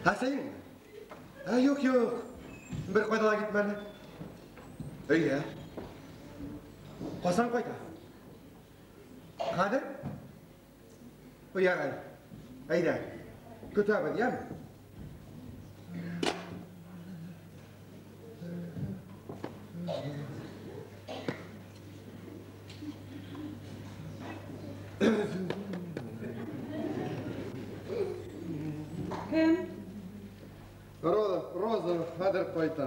Әсәйеңме? Ә, юҡ, юҡ. Бер ҡайҙа ла китмәне. Өйгә. Ҡасан ҡайта? Хәҙер? Ярай. Әйҙә. Көтәбеҙ, йәме? Кем? Роза, Роза, хәҙер ҡайта.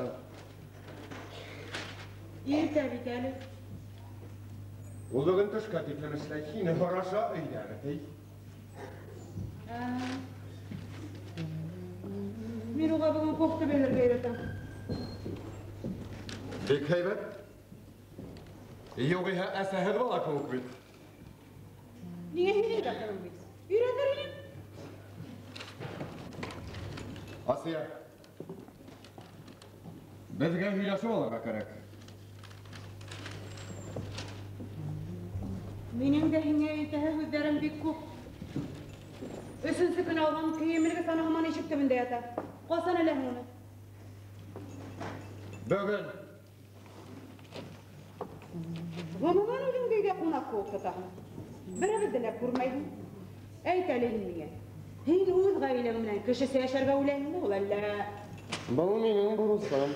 Иртә бит әле. Ул бөгөн төшкә тиклем эшләй, һине һораша өйҙәме, ти. Мин уға бөгөн кофта бәйләргә өйрәтәм. Бик һәйбәт. Юғиһә әсәһеҙ бала кеүек бит. Ниңә һинең дә ҡыҙың бит? Өйрәтер инем. Асия, беҙгә һөйләшеп алырға кәрәк. Минең дә һиңә әйтәһе һүҙҙәрем бик күп. Өсөнсө көн алған кейемелге сана һаман ишек төбөндә ята. Ҡасан эләһең уны? Бөгөн. Ғөмүмән үҙеңде өйҙә ҡунаҡ кеүек тотаһың. Беребеҙҙе лә күрмәйһең. Әйт әле һин миңә. Һин үҙ ғаиләң менән кешесә йәшәргә уйлайһыңмы ул, әллә? Был минең бурысым.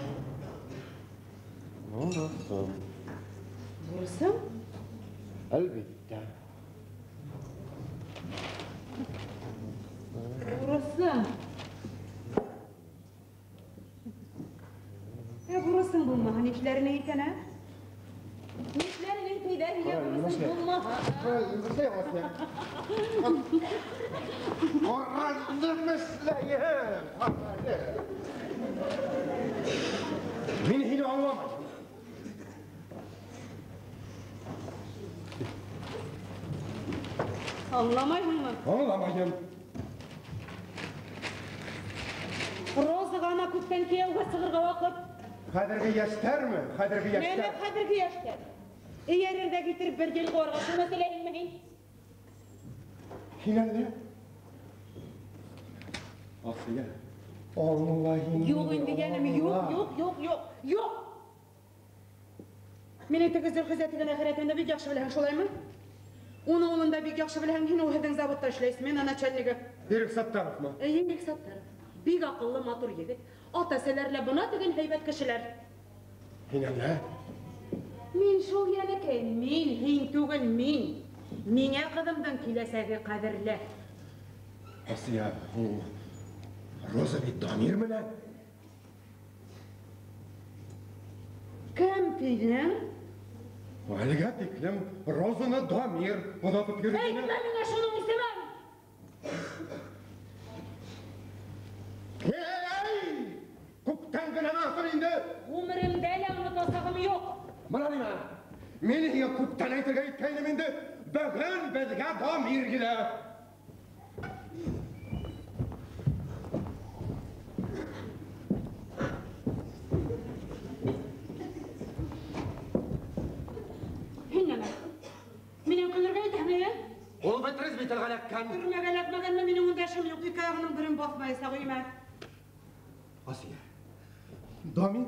Бурысым. Бурысың? Әлбиттә. Бурысың. Ә бурысың булмаһа, нишләренең икән, ә? Нишләренең тейҙә һиңә бурысың булмаһа? Ҡараңды эшләйем. Мин һине аңламайым. Аңламайһыңмы? Аңламайым. Розаға ана күптән кейәүгә сығырға ваҡыт. Хәҙерге йәштәрме? Хәҙерге йәштәр. Нәмә хәҙерге йәштәр? Эйәрер ҙә китереп бер ел ҡыуарға шуны теләйһеңме һин? Һин әллә? Асия, аңла һин. Юҡ инде, йәнем, юҡ, юҡ, юҡ, юҡ, юҡ. Минең теге Зөлхизә тигән әхирәтемде бик яҡшы беләһең, шулаймы? Уның улын да бик яҡшы беләһең, һин ул һеҙҙең заводта эшләй, смена начальнигы. Ирек Саттаровмы? Эйе, Ирек Саттаров. Бик аҡыллы, матур егет. Ата-әсәләре лә бына тигән һәйбәт кешеләр. Һин әллә? Мин шул йәнекәй, мин, һин түгел, мин. Миңә ҡыҙымдың киләсәге ҡәҙерле. Асия, ул Роза бит Дамир менән. Кем тинең? Әлегә тиклем Розаны Дамир оҙатып йөрөгәне. Әйтмә миңә шуның исемен! Эй! Күптән генә насыр инде. Ғүмеремдә лә онотасағым юҡ. Бына нимә? Мин һиңә күптән әйтергә иткәйнем инде. Бөгөн беҙгә Дамир килә. Һин нәмә? Минән көлөргә итәһеңме, ә? Ул бит бит эләккән. Төрмәгә эләкмәгәнме, минең унда эшем юҡ. Ике аяғының берен баҫмайсаҡ өйөмә. Асия, Дамир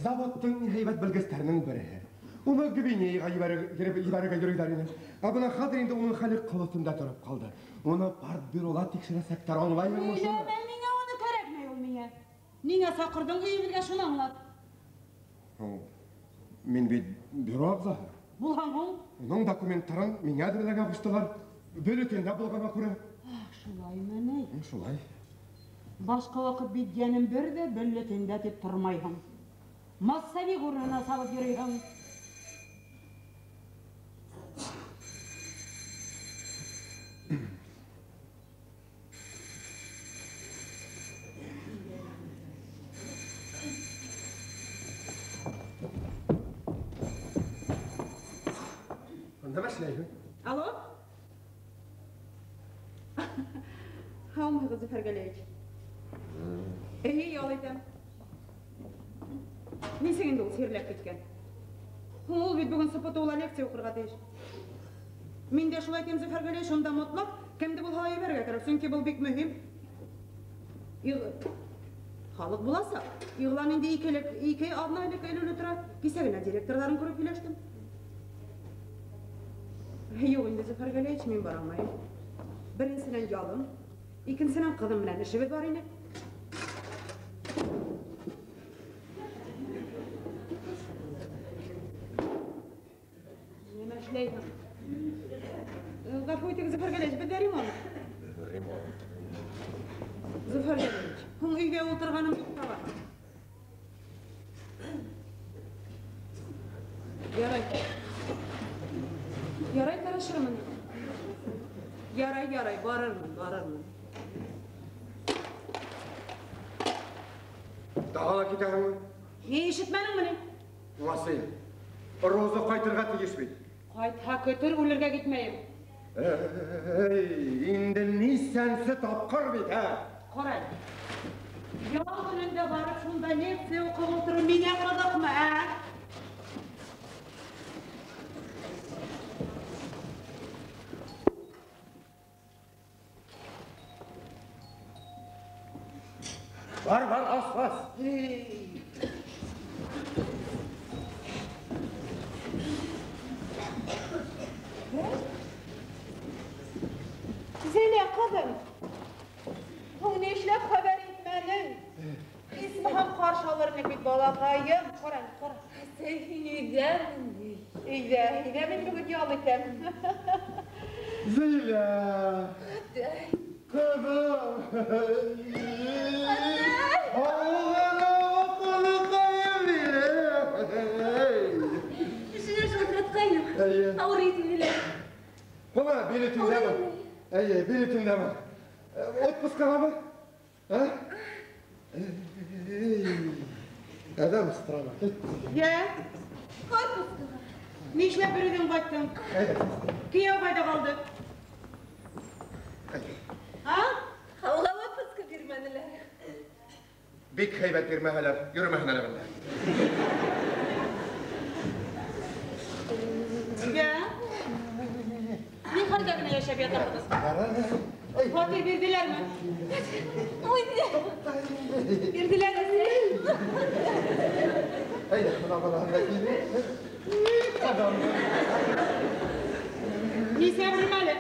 заводтың һәйбәт белгестәренең береһе. Уны Гвинеяға ебәрергә йөрөйҙәр ине. Ә бына хәҙер инде уның хәле ҡыл өҫтөндә тороп ҡалды. Уны партбюрола тикшерәсәктәр, аңлайһыңмы шуны? Һөйләмә миңә, уны кәрәкмәй ул миңә. Ниңә саҡырҙың өйөбөҙгә, шуны аңлат. Һуң, мин бит бюро ағзаһы. Булһаң һуң? Уның документтарын миңә әҙерләргә ҡуштылар. Бюллетендә булғанға күрә. Ах, шулаймы ни? Шулай. Башҡа ваҡыт бит йәнем бер ҙә бюллетендә тип тормайһың. Массовик урынына сабып йөрөйһөң. Нимә эшләйһең? Алло? Һаумыһығыҙ, Зөфәр Галиевич. Эйе, ял итәм. Нисек инде ул сирләп киткән? Һуң ул бит бөгөн СПТУ-ла лекция уҡырға тейеш. Мин дә шулай тим, Зөфәр Галиевич, унда мотлаҡ кемде булһа ла ебәрергә кәрәк, сөнки был бик мөһим. Халыҡ буласаҡ. Иғлан инде ике аҙна элек элеүле тора. Кисә генә директорҙарын күреп һөйләштем. Юҡ инде, Зөфәр Галиевич, мин бара алмайым. Беренсенән ялым, икенсенән ҡыҙым менән эшебеҙ бар ине. Нимә эшләйһең? Ғәфү итегеҙ, Зөфәр Галиевич, беҙҙә ремонт. Ремонт. Зөфәр Галиевич, һуң өйгә ултырғаным юҡ та бар. Ярай. Ярай, тырышырмын. Ярай, ярай, барырмын, барырмын. Тағы ла китәһеңме? Ни ишетмәнеңме ни? Васил, Роза ҡайтырға тейеш бит. Ҡайтһа көтөр, үлергә китмәйем. Эй, инде нисәнсе тапҡыр бит, ә? Ҡара. Ял көнөндә барып шунда лекция уҡып ултырыу миңә ҡыҙыҡмы, ә? Бар, бар, ас, ас. Зилә, ҡыҙым, һуң ни эшләп хәбәр итмәнең? Исмаһам ҡаршы алыр инек бит, балаҡайым. Ҡара, ҡара. Әсәй, һин өйҙәме? Өйҙә, өйҙә мин бөгөн ял итәм. Зилә! Атай. Ҡыҙым! Эшенә шылтыратҡайным. Ауырый тинеләр. Бына, билетеңдәме? Эйе, билетеңдәме? Отпускағамы? Ә? Әҙәм страна. Йә, отпускаға. Ни эшләп бер үҙең ҡайттың? Кейәү ҡайҙа ҡалды? А? Ауылға отпуска бирмәнеләр. Бик һәйбәт бирмәһәләр, йөрөмәһен әле бында. Йә. Ни хәлдә генә йәшәп ятаһығыҙ? Фатир бирҙеләрме? Бирҙеләр, әсәй. Әйҙә, бына балаһын да килде. Нисә бүлмәле?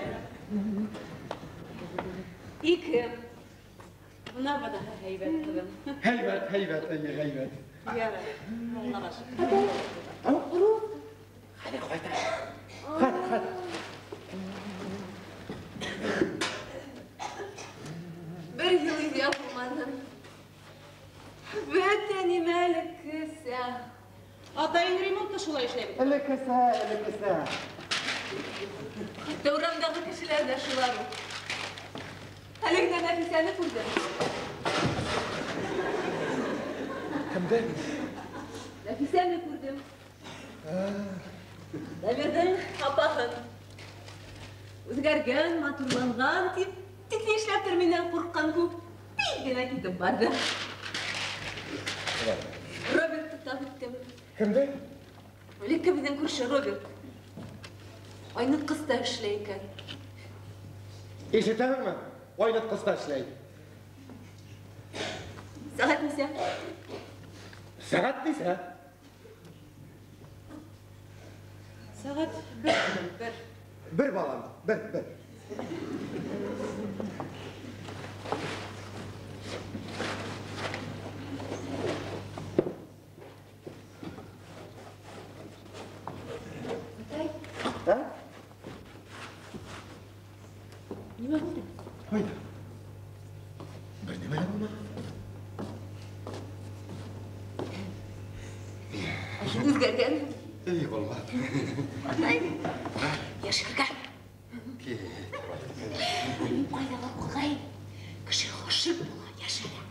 Ике. Бына быныһы һәйбәт, ҡыҙым. Һәйбәт, һәйбәт, эйе, һәйбәт. Ярай, Аллаға шөкөр. Хәҙер ҡайта. Хәҙер, хәҙер. Бер йыл өйҙә булманым. Бөтә нимә элеккесә. Атайың ремонтты шулай эшләй бит. Элеккесә, элеккесә. Хатта урамдағы кешеләр ҙә шулар уҡ. Әле генә Нәфисәне күрҙем. Кемде? Нәфисәне күрҙем. Дамирҙың апаһын. Үҙгәргән, матурланған тип, тик ни эшләптер минән ҡурҡҡан күк тиҙ генә китеп барҙы. Робертты тап иттем. Кемде? Элекке беҙҙең күрше Роберт. Айнытҡыста эшләй икән. Ишетәһеңме? Айнытҡыста эшләй. Сәғәт нисә? Сәғәт нисә? Сәғәт бер, бер. Бер балам, бер, бер. Атай. Ә? Нимә булды? Ҡайҙа? Бер нәмә лә булманы. Һин үҙгәргән. Эй, булмады. Атай, йәшәргә. Кит. Мин ҡайҙа уҡығайым? Кеше ғашиҡ була, йәшәрә.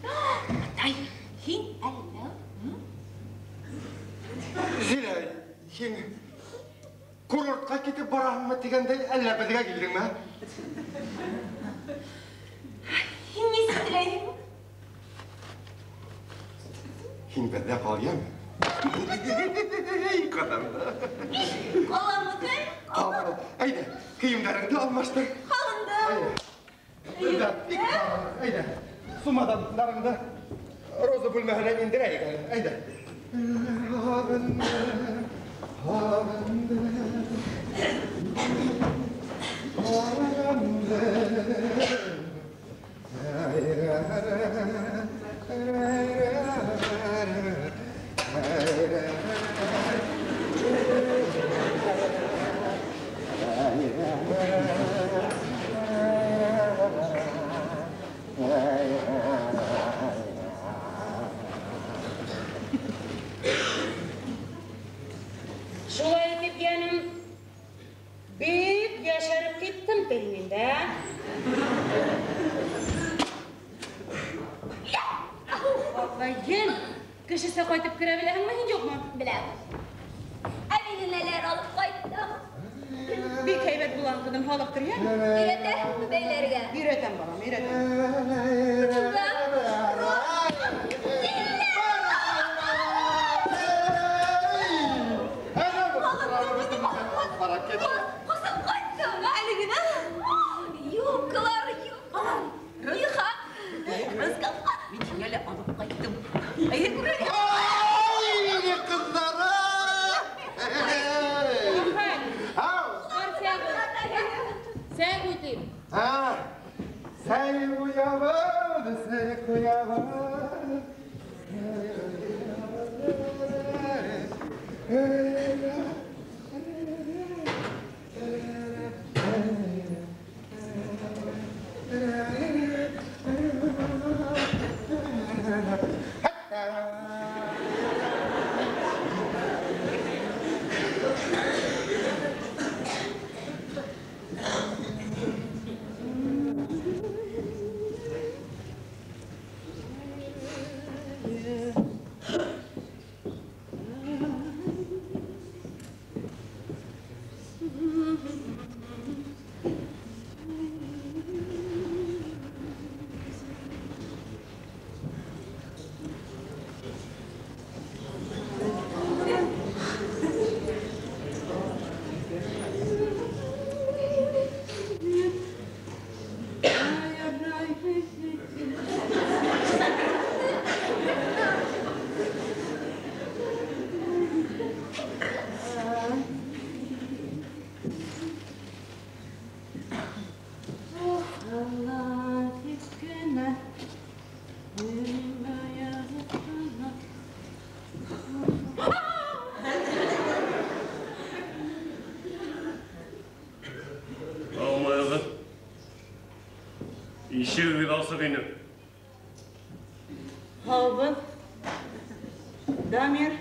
Атай, һин әллә? Зилә, һин курортҡа китеп бараһыңмы тигәндәй, әллә беҙгә килдеңме? Һин нисек теләйһең? Һин беҙҙә ҡал, йәме? Ҡыҙым. Ҡаламы, атай? Ҡал, ҡал. Әйҙә, кейемдәреңде алмаштыр. Ҡалынды. Әйҙә. Әйҙә, әйҙә. Сумадандарыңды Роза бүлмәһенә индерәйек әле. Әйҙә. Шулай итеп, йәнем, бик йәшәреп киттем тейем инде, ә? Апайым, кешесә ҡайтып керә беләһеңме һин, юҡмы? Беләм. Ә мин нәләр алып ҡайттым. Бик һәйбәт булған ҡыҙым, һалып тор, йәме? Өйрәтәһеңме бәйләргә? Өйрәтәм, балам, өйрәтәм. Ҡасан ҡайттың? Әле генә. Юбкалар, юбкалар. Рыйха. Розга. Мин һиңә лә алып ҡайттым. Әйе, күрәһең. Ай, ҡыҙҙары! Ау! Сәй ҡуй тием. Сәй ҡуябыҙ, сәй ҡуябыҙ. Ишегегеҙ асыҡ ине. Һаубыҙ. Дамир.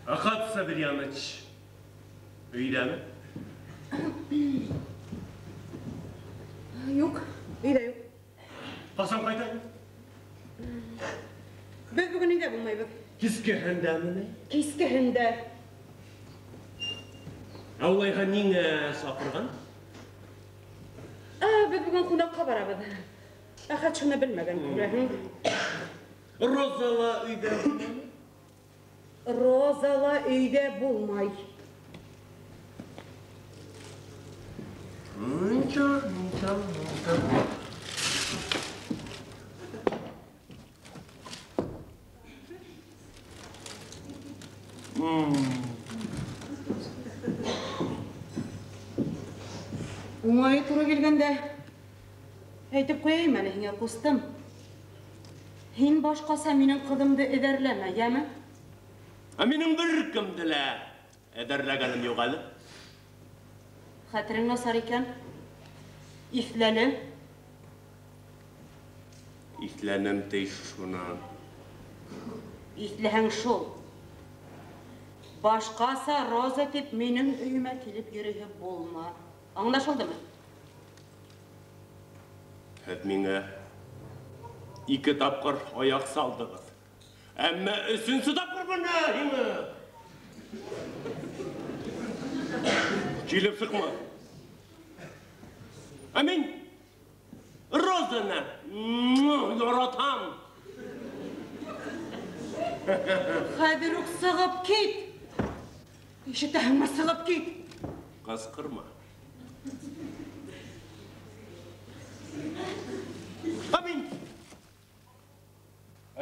Әхәт Сабирьяныч өйҙәме? Юҡ, өйҙә юҡ. Ҡасан ҡайта? Беҙ бөгөн өйҙә булмайбыҙ. Кискеһендәме ни? Кискеһендә. Ә улайһа ниңә саҡырған? Беҙ бөгөн ҡунаҡҡа барабыҙ. Әхәт шуны белмәгән, күрәһең. Роза ла өйҙә булмай? Роза ла өйҙә булмай. Ничә, ничә, ничә. Уңайы тура килгәндә әйтеп ҡуяйым әле һиңә, ҡустым. Һин башҡаса минең ҡыҙымды эҙәрләмә, йәме? Ә минең бер кемде лә эҙәрләгәнем юҡ әле. Хәтерең насар икән. Иҫләне. Иҫләнем ти шунан. Иҫләһәң шул. Башҡаса Роза тип минең өйөмә килеп йөрөһө булма. Аңлашылдымы? Һеҙ миңә 2 тапҡыр аяҡ салдығыҙ. Әммә 3-сө тапҡыр бына һиңә. Килеп сыҡма. Ә мин Розаны яратам. Хәҙер үк сығып кит. Ишетәһеңме, сығып кит. Ҡысҡырма.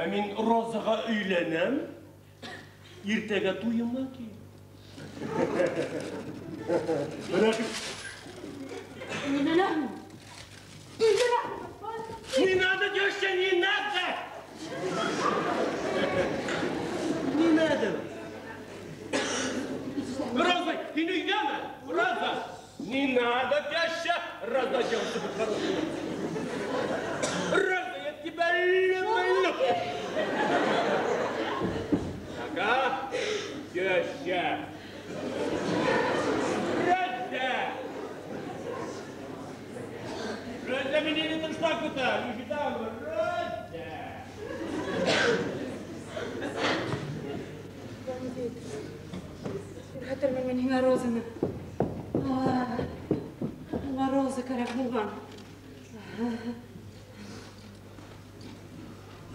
Ә мин Розаға өйләнәм. Иртәгә туйыма кил. Не надо, теща, не надо! Не надо! Роза, ты не идёшь? Роза! Не надо, теща! Роза, Роза, я тебя люблю! Ага, теща! Роза! Роза, меня не тушла-то, не считала. Роза! Бандит. Хәтермен мин һиңә Розаны. Миңә Роза кәрәк булған.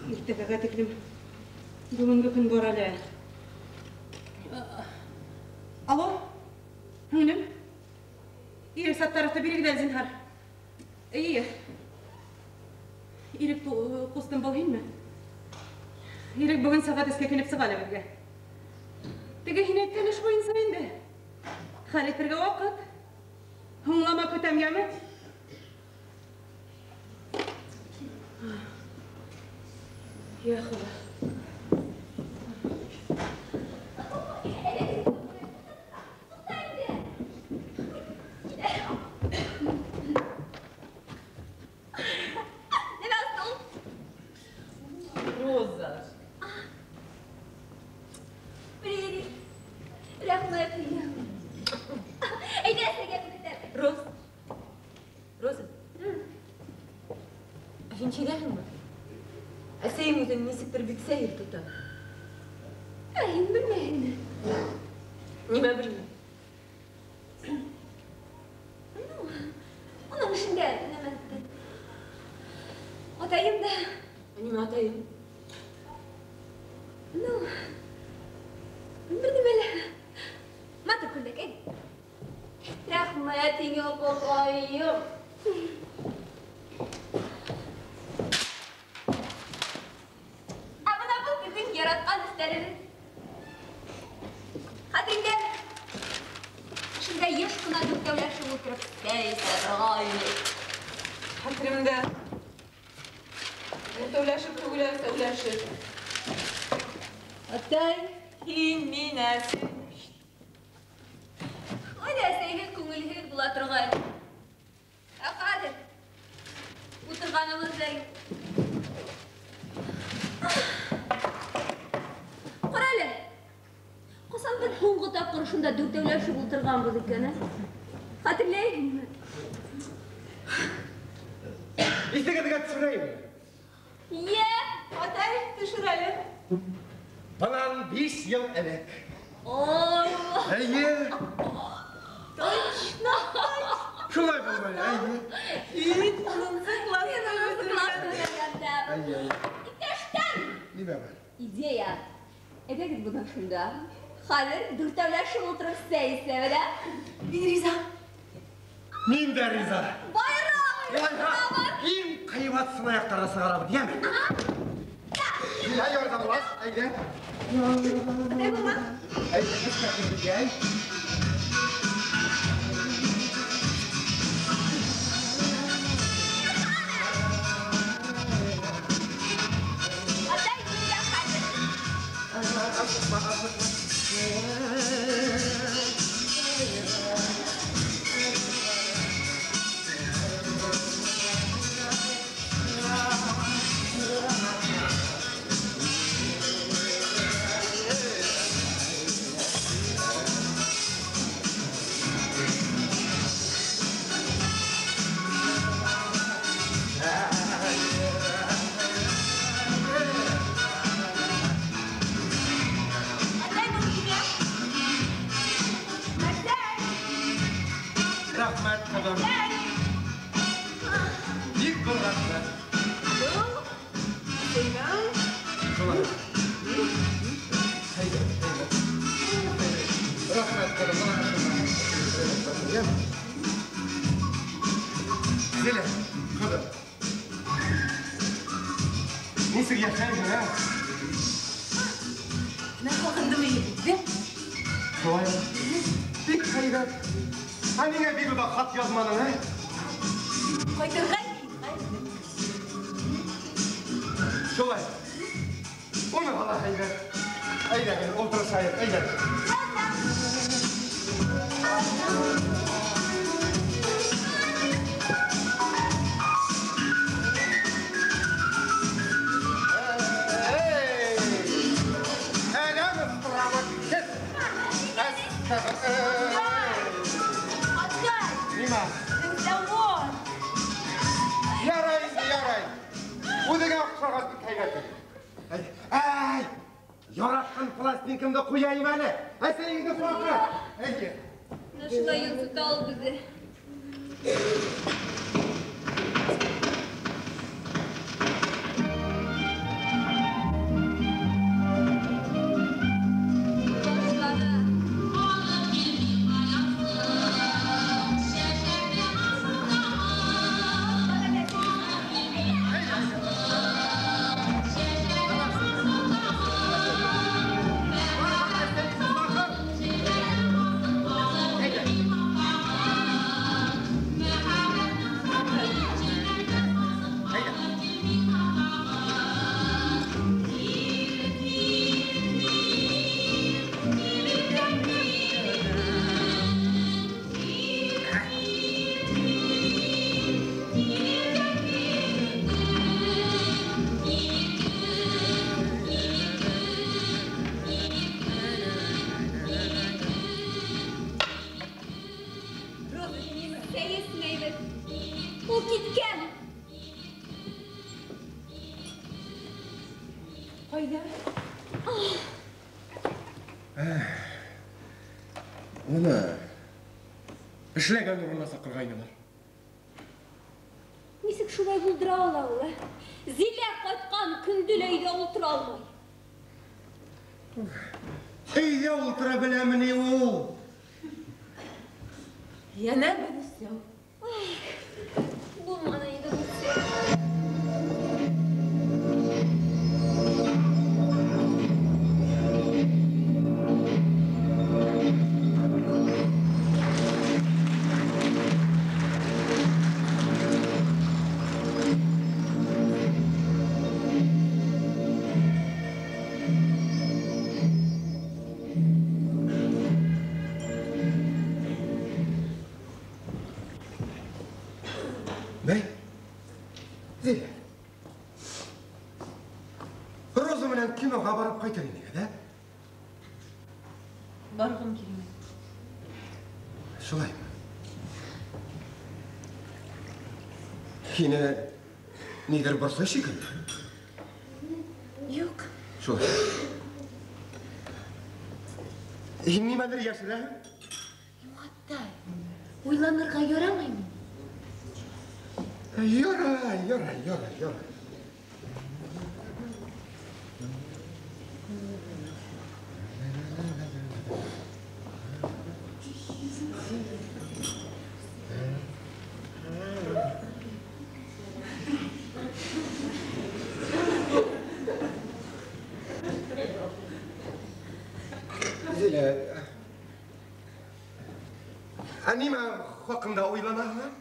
Иртәгәгә тиклем бөгөнгө көн бар әле. Алло, һеңлем. Ирек Саттаровты бирегеҙ әле, зинһар. Эйе. Ирек ҡустым, был һинме? Ирек бөгөн сәғәт өскә килеп сыға әле беҙгә. Теге һин әйткән эш буйынса инде. Хәл итергә ваҡыт. Һуңлама, көтәм, яме? Я Хоҙа. Роза. Привет. Рәхмәт. Әйҙә, сәгә күрһәтәм. Роза. Роза. Ә һин сиҙәһеңме? Әсәйең үҙен нисектер бик сәйер тота. Ә һин белмәйһеңме? Нимә белмәйем? Уның эшендә нәмә? Атайым да. Нимә атайым? Ну, бер нәмә лә. Матур күлдәк, әй. Рәхмәт һиңә, апаҡайым. Ә бына был беҙҙең яратҡан өҫтәлебеҙ. Хәтереңдәме? Шунда йыш ҡына дүртәүләшеп ултырып сәй эсә торғайныҡ. Хәтеремдә. Дүртәүләшеп түгел, өсәүләшеп. Атай, һин, мин, әсәй. Шулай ҙа әсәйһеҙ күңелһеҙ була торғайны. Ә хәҙер ултырғаныбыҙ ҙа юҡ. Ҡара әле, ҡасан беҙ һуңғы тапҡыр шунда дүртәүләшеп ултырғанбыҙ икән, ә? Хәтерләйһеңме? Иҫегеҙгә төшөрәйемме? Йә, атай, төшөр әле. Бынан 5 йыл элек. Ой! Эйе. Точно! Шулай булмай, эйе. Һин унынсы класста. Эйе. Иптәштәр! Нимә бар? Идея. Әйҙәгеҙ бөгөн шунда. Хәҙер дүртәүләшеп ултырып сәй эсәбеҙ, ә? Мин риза. Мин дә риза. Байрам! Иң ҡыйбат сынаяҡтарҙы сығарабыҙ, йәме? Йә, ярҙамлаш, әйҙә. Атай булма. Әйҙә, эшкә. Атай, мин дә хәҙер. Ашыҡма, ашыҡма. Атай, был нимә? Әсәй! Рәхмәт, ҡыҙым. Бик ҙур рәхмәт. Был әсәйемә. Шулай. Әйҙә, әйҙә. Рәхмәт, ҡыҙым. Зилә, ҡыҙым. Нисек йәшәйһең, ә? Мин һағындым егетте. Шулай. Бик һәйбәт. Ә ниңә бик оҙаҡ хат яҙманың, ә? Ҡайтырға киткәйнем. Шулай. Уны ҡала һәйбәт. Әйҙәгеҙ, ултырышайыҡ, әйҙәгеҙ. Нима? Завод! Ярай инде, ярай. Үҙеңә оҡшағас бик һәйбәт. Әй, яратҡан пластинкамды ҡуяйым әле. Әсәйеңде саҡыр. Әйе. Менә шулай йонсота ул беҙҙе. Ул киткән. Ҡайҙа? Уны эшләгән урынына саҡырғайнылар. Нисек шулай булдыра ала ул, ә? Зилә ҡайтҡан көндө лә өйҙә ултыра алмай. Өйҙә ултыра беләме ни ул? Йәнә бер өсәү. Булманы инде был өсәү. Бәй, Зилә, Роза менән киноға барып ҡайтыр инек, ә? Барғым килмәй. Шулаймы? Һине ниҙер борсой шикелле? Юҡ. Шулай. Һин нимәлер йәшерәһең? Юҡ, атай. Уйланырға ярамаймы? Ярай, ярай, ярай, ярай. Зилә, ә нимә хаҡында уйланаһың?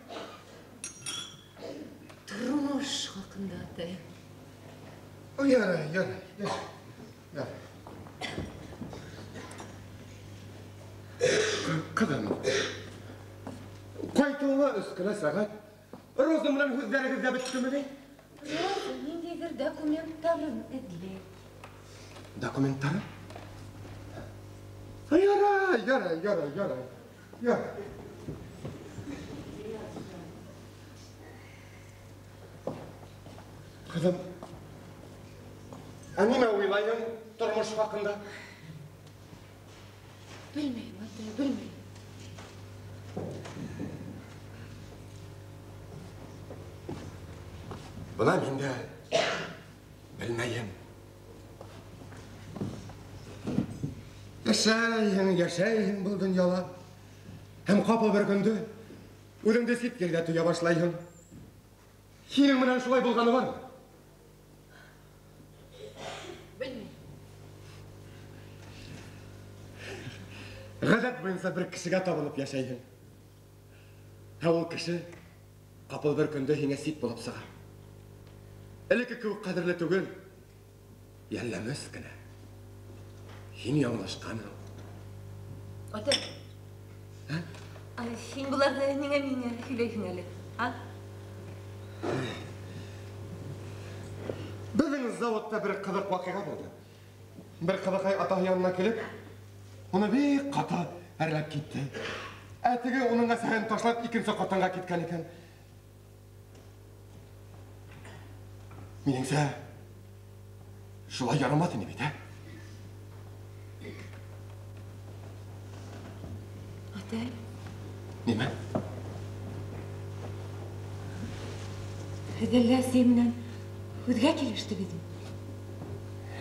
Тормош хаҡында, атай. Ярай, ярай, ярай. Ҡыҙым, ҡайтыуыңа өс кенә сәғәт. Роза менән һүҙҙәрегеҙ ҙә бөттөмө ни? Роза ниндәйҙер документтарын эҙләй. Документтарын? Ярай, ярай, ярай, ярай, ярай. Ҡыҙым, ә нимә уйлайһың тормош хаҡында? Белмәйем, атай, белмәйем. Бына мин дә белмәйем. Йәшәйһең, йәшәйһең был донъяла. Һәм ҡапыл бер көндө үҙеңде сит ерҙә тоя башлайһың. Һинең менән шулай булғаны бармы? Ғәҙәт буйынса бер кешегә табынып йәшәйһең. Ә ул кеше ҡапыл бер көндө һиңә сит булып сыға. Элекке кеүек ҡәҙерле түгел, йәлләмәҫ кенә. Һин яңылышҡанһың. Атай. Һин быларҙы ниңә миңә һөйләйһең әле, а? Беҙҙең заводта бер ҡыҙыҡ ваҡиға булды. Бер ҡыҙыҡай атаһы янына килеп, уны бик ҡаты әрләп китте. Ә теге уның әсәһен ташлап икенсе ҡатынға киткән икән. Минеңсә, шулай ярамаҫ ине бит, ә? Атай. Нимә? Һеҙ әллә әсәй менән һүҙгә килештегеҙме?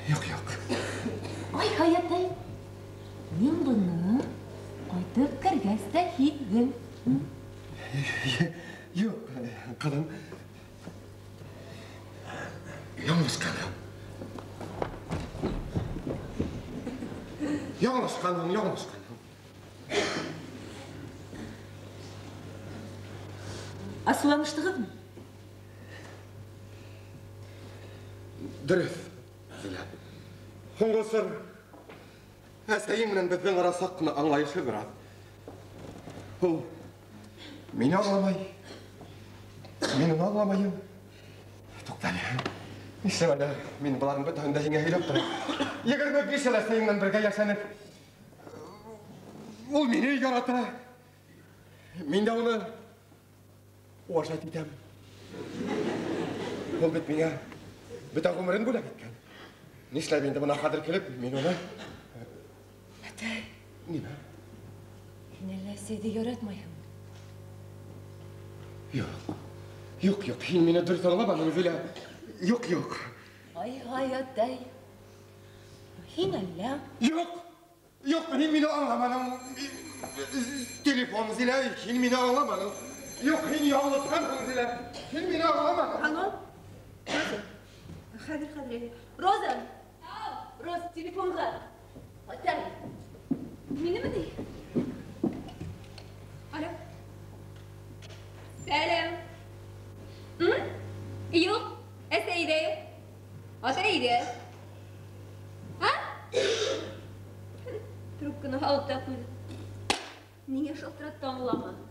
Юҡ, юҡ. Ай, һай, атай. Мин быны ҡайтып кергәс тә һиҙҙем. Юҡ, ҡыҙым. Яңылышҡанһың. Яңылышҡанһың, яңылышҡанһың. Асыуланыштығыҙмы? Дөрөҫ, Зилә. Һуңғы осор әсәйең менән беҙҙең ара саҡ ҡына аңлайышһыҙ бер аҙ. Ул мине аңламай, мин уны аңламайым. Туҡта әле. Нишләп әле мин быларҙың бөтәһен дә һиңә һөйләп торам. 25 йыл әсәйең менән бергә йәшәнек. Ул мине ярата. Мин дә уны уважать итәм. Ул бит миңә бөтә ғүмерен бүләк иткән. Нишләп инде бына хәҙер килеп, мин уны... Атай. Нимә? Һин әллә әсәйҙе яратмайһыңмы? Юҡ. Юҡ, юҡ. Һин мине дөрөҫ аңламаның, Зилә. Юҡ, юҡ. Ай, һай, атай. Һин әллә? Юҡ! Юҡ, һин мине аңламаның. Телефон, Зилә, һин мине аңламаның. Юҡ, һин яңылышҡанһың, Зилә. Һин мине аңламаның. Алло? Роза. Хәҙер, хәҙер. Роза! Роза, телефонға. Атай. Минеме ни? Алло. Сәләм. Юҡ, әсәй ҙә юҡ. Атай ҙә. А? Трубканы һалып та ҡуйҙы. Ниңә шылтыратты аңламаным.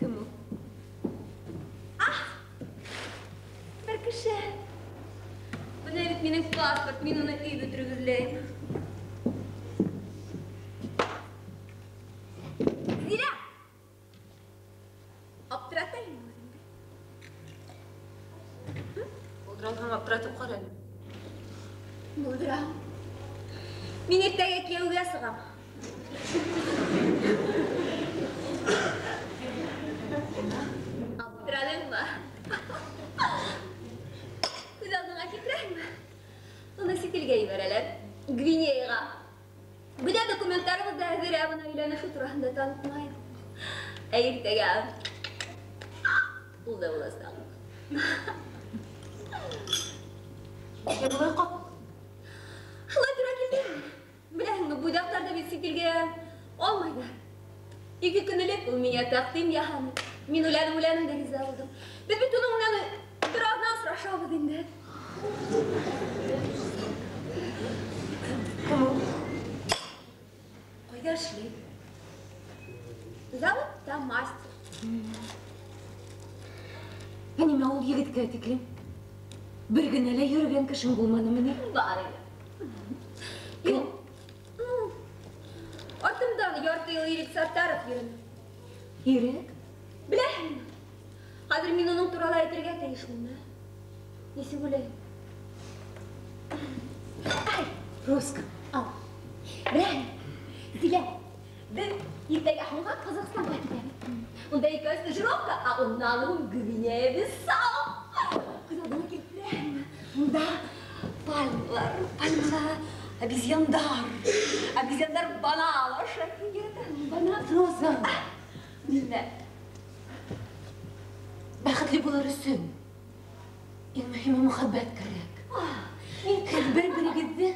Кем ул? Ах! Бер кеше. Бына бит минең паспорт, мин уны өй бөтөрөп эҙләйем. Зилә! Аптырата инде үҙеңде. Булдыра алһаң, аптыратып ҡара әле. Булдырам. Мин иртәгә кейәүгә сығам. Аптырадыңмы? Күҙ алдыңа килтерәһеңме? Уны сит илгә ебәрәләр. Гвинеяға. Бөтә документтарыбыҙ ҙа әҙер, ә бына өйләнешеү тураһында танытмайым. Ә иртәгә ул да буласаҡ. Нигә былай ҡапыл? Шулай тура килде. Беләһеңме, буйҙаҡтарҙы бит сит илгә алмайҙар. 2 көн элек ул миңә тәҡдим яһаны. Мин уйланым, уйланым да риза булдым. Беҙ бит уның менән бер аҙна осрашабыҙ инде. Кем ул? Ҡайҙа эшләй? Заводта мастер. Ә нимә ул егеткә тиклем? Бер генә лә йөрөгән кешең булманымы ни? Бар ине. Юҡ. Артымдан ярты йыл Ирек Саттаров йөрөнө. Ирек? Беләһеңме? Хәҙер мин уның турала әйтергә тейешмен, ә? Нисек уйлайһың? Ай, Роска. Ал. Беләһеңме? Зилә, беҙ иртәгә һуңға Ҡаҙағстанға китәбеҙ. Унда икәү стажировка, ә унан һуң Гвинея-Бисау. Күҙ алдыңа килтерәһеңме? Унда пальмалар, пальмалар, обезьяндар, обезьяндар банан ашай. Яратам банан. Роза. Нимә? Бәхетле булыр өсөн иң мөһиме мөхәббәт кәрәк. Мин Һеҙ бер-берегеҙҙе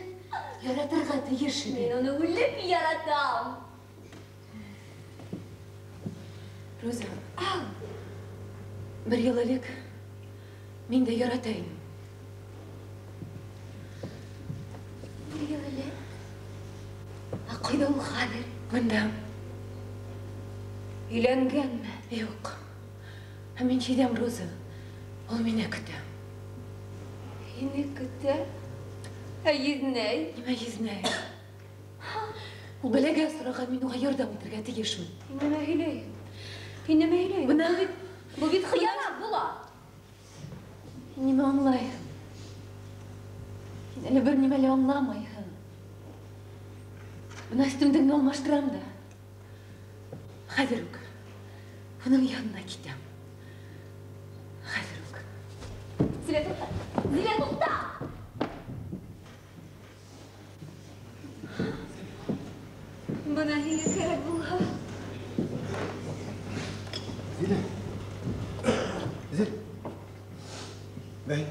яратырға тейешһегеҙ. Мин уны үлеп яратам. Роза. Ау. Бер йыл элек мин дә ярата инем. Бер йыл элек? Ә ҡайҙа ул хәҙер? Бында. Өйләнгәнме? Юҡ. Ә мин һиҙәм, Роза. Ул мине көтә. Һине көтә? Ә еҙнәй? Нимә еҙнәй? Ул бәләгә осраған, мин уға ярҙам итергә тейешмен. Һин нимә һөйләйһең? Һин нимә һөйләйһең? Бына Был бит хыянат була. Һин нимә аңлайһың? Һин әле бер нимә лә аңламайһың. Бына өҫтөмдө генә алмаштырам да. Хәҙер үк уның янына китәм. Хәҙер үк. Зилә, туҡта! Зилә, туҡта! Бына һиңә кәрәк булһа. Зилә. Зил. Бәй.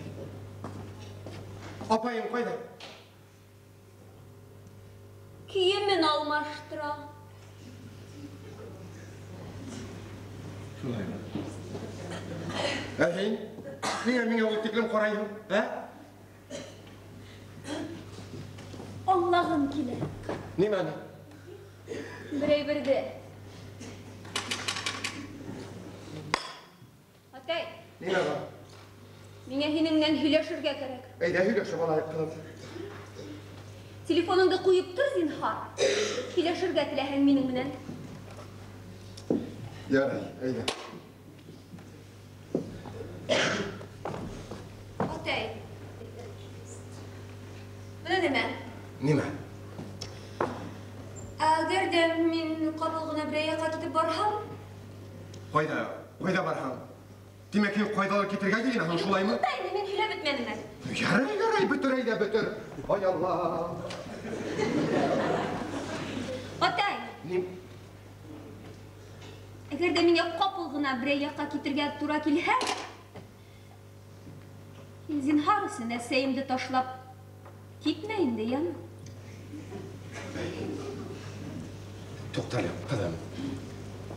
Апайың ҡайҙа? Кейемен алмаштыра. Шулаймы? Ә һин? Ниңә миңә ул тиклем ҡарайһың, ә? Аңлағым килә. Нимәне? Берәй берҙе. Атай. Нимә бар? Миңә һинең менән һөйләшергә кәрәк. Әйҙә һөйләшеп алайыҡ, ҡыҙым. Телефоныңды ҡуйып тор, зинһар. Һөйләшергә теләһәң минең менән. Ярай, әйҙә. Атай. Бына нимә? Нимә? Әгәр ҙә мин ҡапыл ғына берәй яҡҡа китеп барһам? Ҡайҙа? Ҡайҙа барһаң? Тимәк, һин ҡайҙалыр китергә йыйынаһың, шулаймы? Туҡта инде, мин һөйләп бөтмәнем әле. Ярай, ярай, бөтөр әйҙә, бөтөр. Ай Алла. Атай. Ним? Әгәр ҙә миңә ҡапыл ғына берәй яҡҡа китергә тура килһә, һин зинһар өсөн әсәйемде ташлап китмә инде, яме? Туҡта әле, ҡыҙым.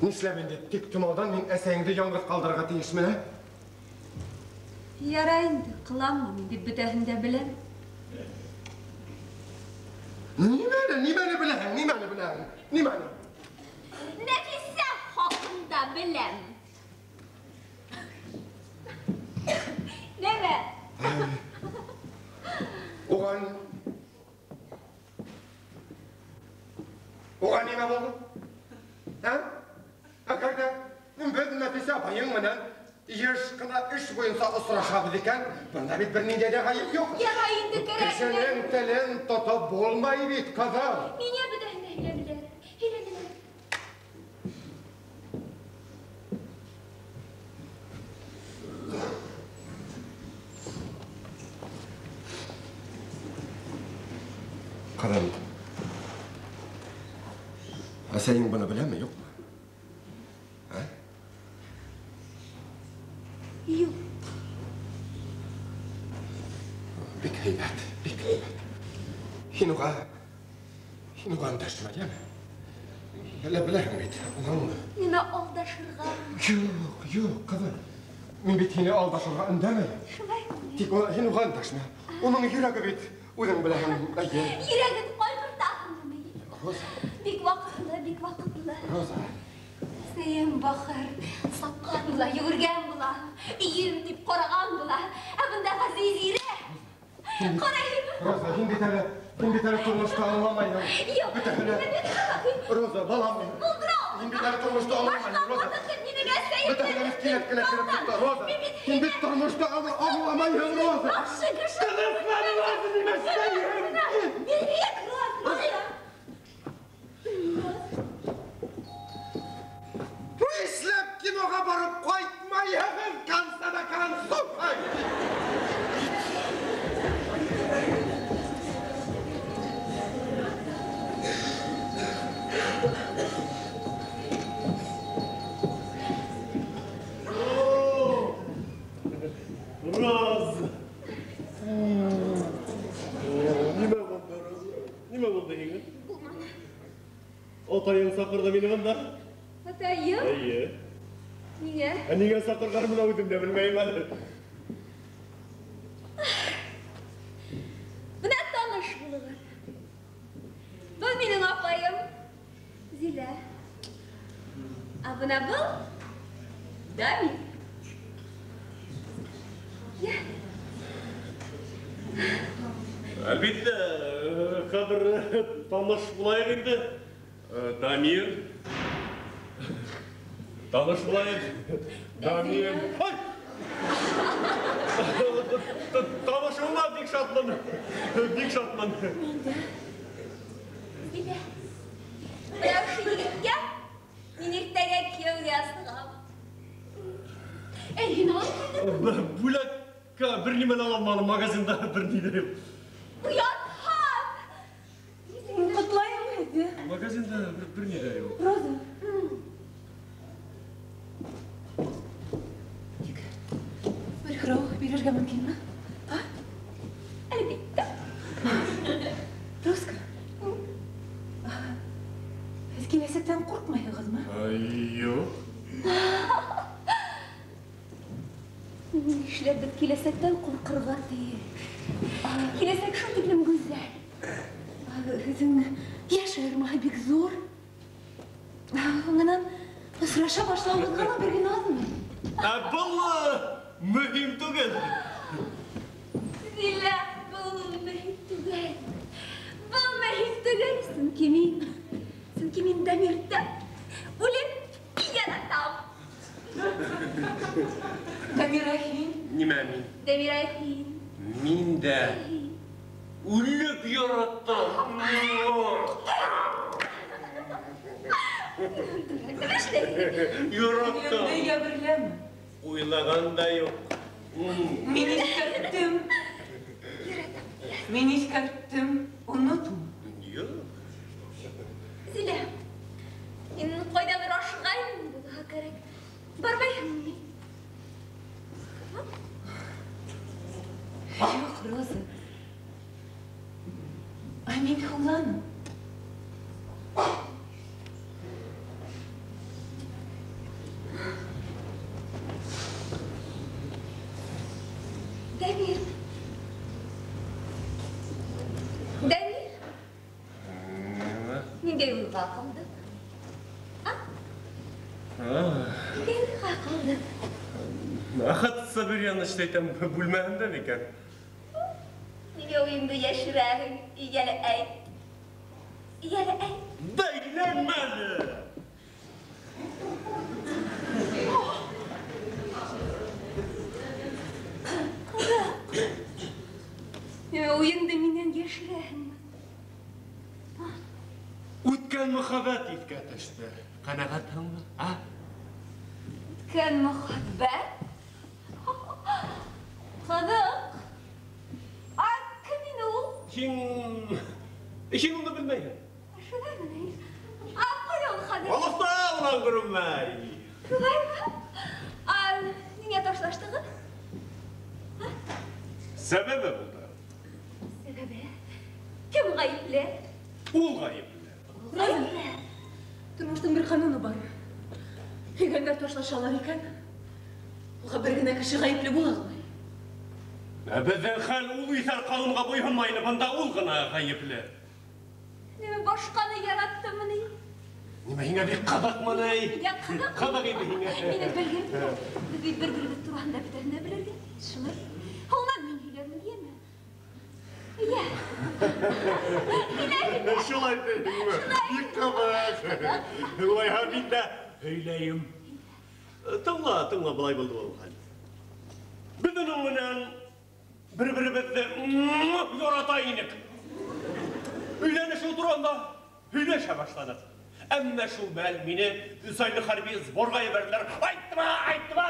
Нишләп инде тик томауҙан мин әсәйеңде яңғыҙ ҡалдырырға тейешмен, ә? Ярай инде, ҡыланма, мин бит бөтәһен дә беләм. Нимәне, нимәне беләһең, нимәне беләһең, нимәне? Нәфисә хаҡында беләм. Нимә? Уға нимә булды? Ә? Әгәр ҙә беҙ Нәфисә апайың менән йыш ҡына эш буйынса осрашабыҙ икән, бында бит бер ниндәй ҙә ғәйеп юҡ. Ярай инде, кәрәкмәй. Кешенең телен тотоп булмай бит, ҡыҙым. Миңә бөтәһен дә һөйләнеләр, һөйләнеләр. Ҡыҙым, әсәйең быны беләме, юҡмы? Ә? Юҡ. Бик һәйбәт, бик һәйбәт. Һин уға өндәшмә, йәме? Әллә беләһең бит, уның... Нимә алдашырға? Юҡ, юҡ, ҡыҙым. Мин бит һине алдашырға өндәмәйем. Шулаймы? Тик һин уға өндәшмә. Уның йөрәге бит, үҙең беләһең, әйе. Йөрәген ҡайғыртаһыңмы? Роза. Бик ваҡытлы, бик ваҡытлы. Роза. Әсәйем бахыр, сапҡан була, йүгергән була, өйөм тип ҡараған була. Ә бында ғәзиз ире. Ҡарайым. Роза, һин бит әле, һин бит әле тормошто аңламайһың. Юҡ. Бөтәһе лә. Роза, балам. Булдыра. Һин бит әле тормошто аңламайһың, Роза. Бөтәһе лә кинәт кенә кереп сыҡты, Роза. Һин бит тормошто аңламайһың, Роза. Яҡшы кеше. Тыныслан, Роза, нимә эшләйһең? Бирек, Роза. Нишләп киноға барып ҡайтмайһығыҙ, конца концов? Роза. Нимә булды, Роза? Нимә булды һиңә? Булманы. Атайың саҡырҙы мине бында. Атайым? Эйе. Ә нигә саҡырғанымны үҙем дә белмәйем әле. Бына таныш булығыҙ. Был минең апайым Зилә. Ә бына был Дамир. Йә. Әлбиттә, хәҙер таныш булайыҡ инде. Дамир. Таныш булайыҡ. Дамир. Ай! Танышыуыма бик шатмын. Бик шатмын. Мин дә. Зилә. Бына ошо егеткә мин иртәгә кияүгә сығам. Әй, һин алып килдеңме? Бүләккә бер нимә лә алманым, магазинда бер ни дә юҡ. Оятһаң! Ҡотлайым һеҙҙе. Магазинда бер ни ҙә юҡ. Роза. Тик бер һорау бирергә мөмкинме? А? Әлбиттә. Розка. Һеҙ киләсәктән ҡурҡмайһығыҙмы? Юҡ. Нишләп беҙ киләсәктән ҡурҡырға тейеш? Киләсәк шул тиклем гүзәл. Һеҙҙең йәш айырмаһы бик ҙур. Һуңынан осраша башлауығыҙға ла бер генә аҙмы? Ә был мөһим түгел. Зилә, был мөһим түгел. Был мөһим түгел, сөнки мин Дамирҙы үлеп яратам. Дамира, һин? Нимә мин? Дамира, һин. Мин дә үлеп яраттым. Яраттым. Мине йәберләмә. Уйлаған да юҡ. Мин иҫкәрттем. Мин иҫкәрттем. Онотма. Юҡ. Зилә, мин ҡайҙалыр ашығайым булһа кәрәк. Бармайһыңмы? Юҡ, Роза. Ә мин һуңланым. Дамир. Дамир. Ниндәй уйға ҡалдың? А? Ниндәй уйға ҡалдың? Әхәт Сабирьянович әйтәм, бүлмәһендә микән? Ниңә уйыңды йәшерәһең? Йәле әйт. Йәле әйт. Бәйләнмә әле! Ҡыҙыҡ. Ниңә уйыңды минән йәшерәһеңме? Үткән мөхәббәт иҫкә төштө. Ҡәнәғәтһеңме? А? Үткән мөхәббәт? Ҡыҙыҡ. А кем ине ул? Һин уны белмәйһең. Шулаймы ни? А ҡайҙа ул хәҙер? Алыҫта унан күренмәй. Шулаймы? А ниңә ташлаштығыҙ? Сәбәбе булды. Сәбәбе? Кем ғәйепле? Ул ғәйепле. Ғәйепле. Тормоштоң бер ҡануны бар. Һөйгәндәр ташлашалар икән, уға бер генә кеше ғәйепле була алмай. Ә беҙҙең хәл ул иҫәр ҡанунға буйһонмай ине, бында ул ғына ғәйепле. Нимә башҡаны яраттымы ни? Нимә һиңә бик ҡыҙыҡмы ни? Миңә ҡыҙыҡ. Ҡыҙыҡ инде һиңә. Мине белгем килә. Беҙ бит бер-беребеҙ тураһында бөтәһен дә белергә тейеш, шулай. Һуңынан мин һөйләрмен, йәме? Йә. Һөйлә, һөйлә. Шулай тиһеңме? Бик ҡыҙыҡ. Улайһа мин дә һөйләйем. Тыңла, тыңла, былай булды ул хәл. Беҙ уның менән бер-беребеҙҙе ярата инек. Өйләнешеү тураһында һөйләшә башланыҡ. Әммә шул мәл мине өс айлыҡ хәрби сборға ебәрҙеләр. Айтма, айтма!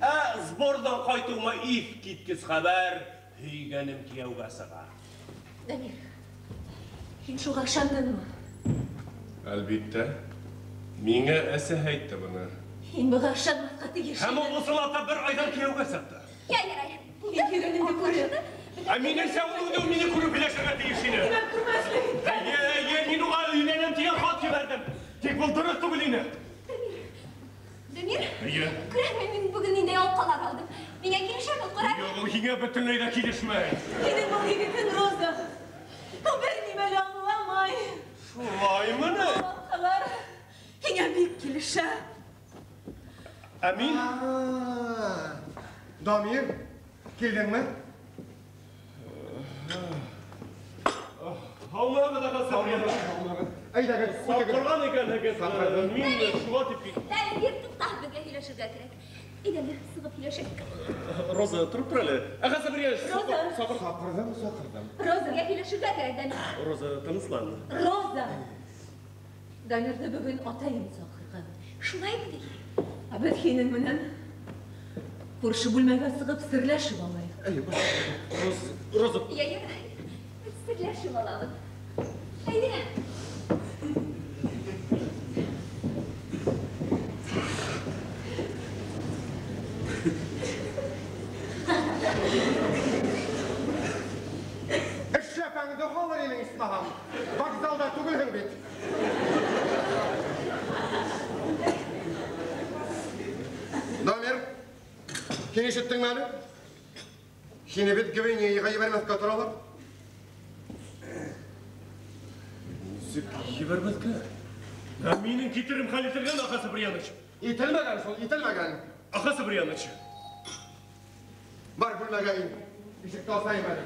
Ә сборҙан ҡайтыуыма иҫ киткес хәбәр, һөйгәнем кейәүгә сыға. Дамир, һин шуға ышандыңмы? Әлбиттә. Миңә әсәһе әйтте быны. Һин быға ышанмаҫҡа тейеш. Һәм ул ысынлап та бер айҙан кейәүгә сыҡты. Йә, ярай. Һин һөйгәнеңде күреп. Ә минеңсә, ул үҙе мине күреп һөйләшергә тейеш ине. Тимәк, күрмәҫлек иткән. Эйе, эйе, мин уға өйләнәм тигән хат ебәрҙем. Тик был дөрөҫ түгел ине. Дамир, Дамир? Әйе. Күрәме, мин бүген ниндәй алкалар алдым. Миңа килешәме, кара? Юк, ул һиңә бөтенләй дә килешмәй. Һинең был егетең Роза. Ул бер нимә лә аңламай. Шулаймыни? Алкалар һиңә бик килешә. Ә мин? Дамир, килдеңме? Һаумыһығыҙ, Әхәт Сабриянович. Әйҙәгеҙ, Саҡырған икәнһегеҙ. Мин шуға тип килдем. Дамир, туҡта, беҙгә һөйләшергә кәрәк. Әйҙә, сығып һөйләшәйек. Роза, тороп тор әле. Әхәт Сабриянович, Роза. саҡыр. Саҡырҙым, саҡырҙым. Роза, беҙгә һөйләшергә кәрәк, Дамир. Роза, тыныслан. Роза! Дамирҙы бөгөн атайым саҡырған. Шулаймы ни? Ә беҙ һинең менән күрше бүлмәгә сығып серләшеп алайыҡ. Роза, Роза. Йә, ярай. Беҙ серләшеп алабыҙ. Әйҙә. Эшләпәңде һалыр инең, исмаһам. Вокзалда түгелһең бит. Дамир, һин ишеттеңме әле? Һине бит Гвинеяға ебәрмәҫкә торалар. Нисек ебәрмәҫкә? Ә минең китерем хәл ителгән, Әхәт Сабриянович. Ителмәгән шул, ителмәгән. Әхәт Сабриянович. Бар бүлмәгә ин. Ишекте асайым әле.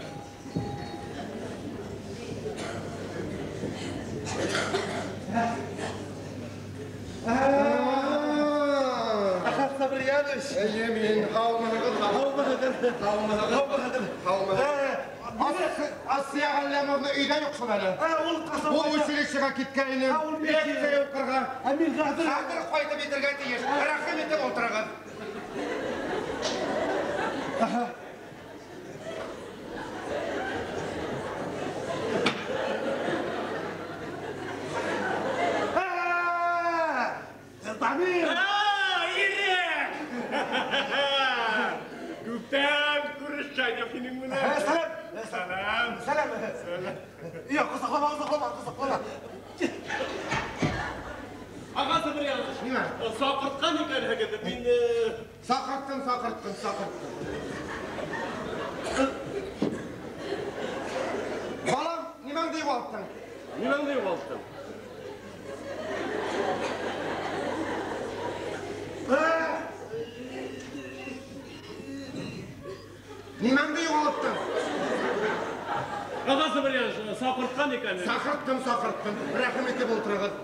Әхәт Сабриянович. Әйе, мин. Һаумыһығыҙ, Һаумыһығыҙ. Һаумыһығыҙ. Һаумыһығыҙ. Һаумыһығыҙ. Асия Ғәлләмовна өйҙә юҡ шул әле. Ул ҡасан Ул ҡайта? училищеға киткәйне. Ул бит Лекция уҡырға. Ә мин хәҙер Хәҙер ҡайтып етергә тейеш. Рәхим итеп ултырығыҙ. Дамир! Ирек! Күптән күрешкән юҡ һинең менән. Сәләм! Сәләм! Сәләм! Юҡ, ҡосаҡлама, ҡосаҡлама, ҡосаҡлама. Аға Сабриянович, Нимә? Саҡыртҡан икәнһегеҙ, мин Саҡырттым, саҡырттым, саҡырттым. Балам, нимәңде юғалттың? Нимәңде юғалттың? Нимәңде юғалттың? Аға Сабриянович, саҡыртҡан икән. Саҡырттым, саҡырттым. Рәхим итеп ултырығыҙ.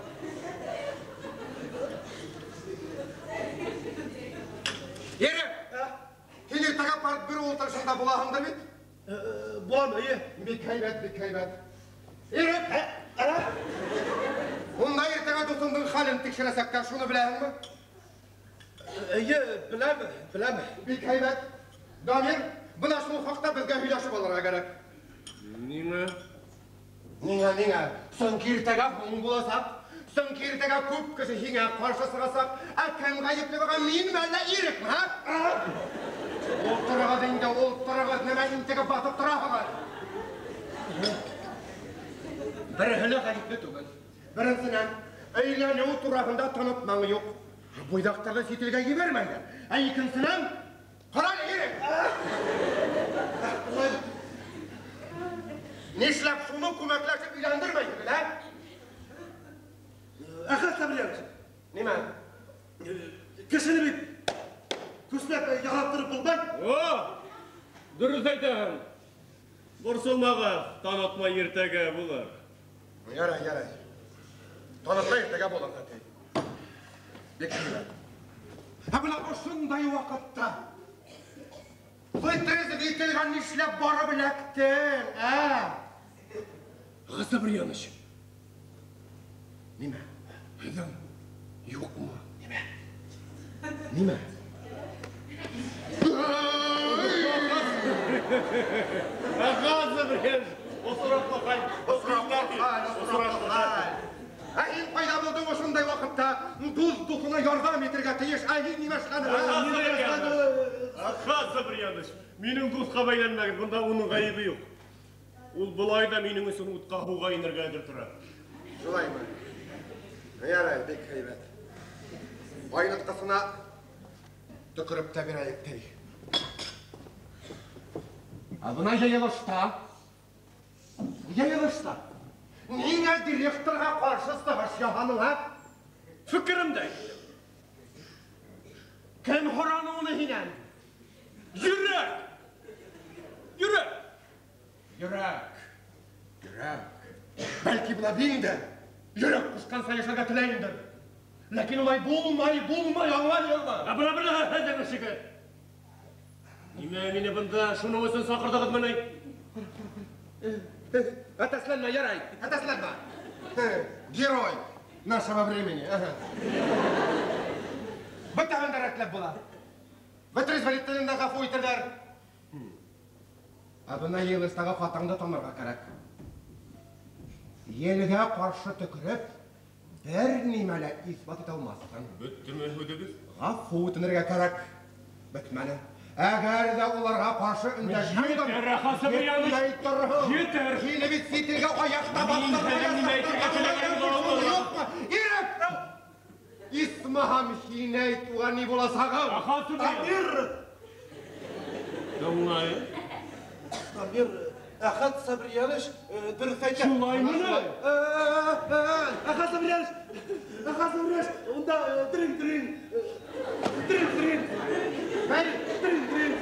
Ирек, һин иртәгә партбюро ултырышында булаһыңдыр бит? Булам, эйе. Бик һәйбәт, бик һәйбәт. Ирек! Унда иртәгә дуҫыңдың хәлен тикшерәсәктәр, шуны беләһеңме? Эйе, беләм, беләм. Бик һәйбәт. Дамир, бына шул хаҡта беҙгә һөйләшеп алырға кәрәк. Ниңә? Ниңә, ниңә? Сөнки иртәгә һуң буласаҡ. Сөнки иртәгә күп кеше һиңә ҡаршы сығасаҡ. Ә кем ғәйепле булған, минме әллә Ирекме, һа? Ултырығыҙ инде, ултырығыҙ, нәмә интегеп баҫып тораһығыҙ? Береһе лә ғәйепле түгел. Беренсенән, әйләнеү тураһында танытмаң юҡ. Буйҙаҡтарҙы сит илгә ебәрмәйҙәр. Ә икенсенән, ҡара әле, Ирек! Нишләп шуны күмәкләшеп өйләндермәйһегеҙ, ә? Әхәт Сабриянович. Нимә? Кешене бит көсләп яраттырып булмай. О, дөрөҫ әйтәһең. Борсолмағыҙ, танытма иртәгә булыр. Ярай, ярай. Танытма иртәгә булыр, әтәй. Бик һәйбәт. Ә бына ошондай ваҡытта вытрезвительгә нишләп барып эләктең, ә? Әхәт Сабриянович. Нимә? Һеҙҙең юҡмы? Нимә? Нимә? Әхәт Сабриянович, осраҡлы хәл. Осраҡлы хәл, осраҡлы хәл. Ә һин ҡайҙа булдың ошондай ваҡытта? Дуҫ дуҫына ярҙам итергә тейеш. Ә һин нимә эшләнең? Әхәт Сабриянович, минең дуҫҡа бәйләнмәгеҙ, бында уның ғәйебе юҡ. Ул былай ҙа минең өсөн утҡа һыуға инергә әҙер тора. Шулаймы? Ярай, бик һәйбәт. Айнытҡысына төкөрөп тә бирәйек ти. Ә бына йыйылышта, йыйылышта ниңә директорға ҡаршы сығыш яһаның, ә? Фекеремде әйттем. Кем һораны уны һинән? Йөрәк! Йөрәк! Йөрәк! Йөрәк! Бәлки бына мин дә йөрәк ҡушҡанса йәшәргә теләйемдер. Ләкин улай булмай, булмай, аңлайһыңмы? Ә бына бына һеҙҙең эшегеҙ. Нимә мине бында шуның өсөн саҡырҙығыҙмы ни? Әтәсләнмә, ярай, әтәсләнмә. Герой нашего времени. Бөтәһен дә рәтләп була. Вытрезвителен дә ғәфү итерҙәр. Ә бына йыйылыштағы хатаңды танырға кәрәк. Елгә ҡаршы төкөрөп, бер нимә лә иҫбат итә алмаҫһың. Бөттөмө һүҙегеҙ? Ғәфү үтенергә кәрәк. Бөтмәне. Әгәр ҙә уларға ҡаршы өндәшһәң, Етер, Әхәт Сабрияныч! Етер! Һине бит сит илгә аяҡ та баҫтырмай. Юҡмы? Ирек! Исмаһам, һин әйт уға ни буласағын. Әхәт Сабрияныч! Тыңлайым. Дамир, Әхәт Сабрияныч дөрөҫ әйтә. Шулаймы ни? Әхәт Сабрияныч, Әхәт Сабрияныч, унда дрин-дрин, дрин-дрин, дрин-дрин,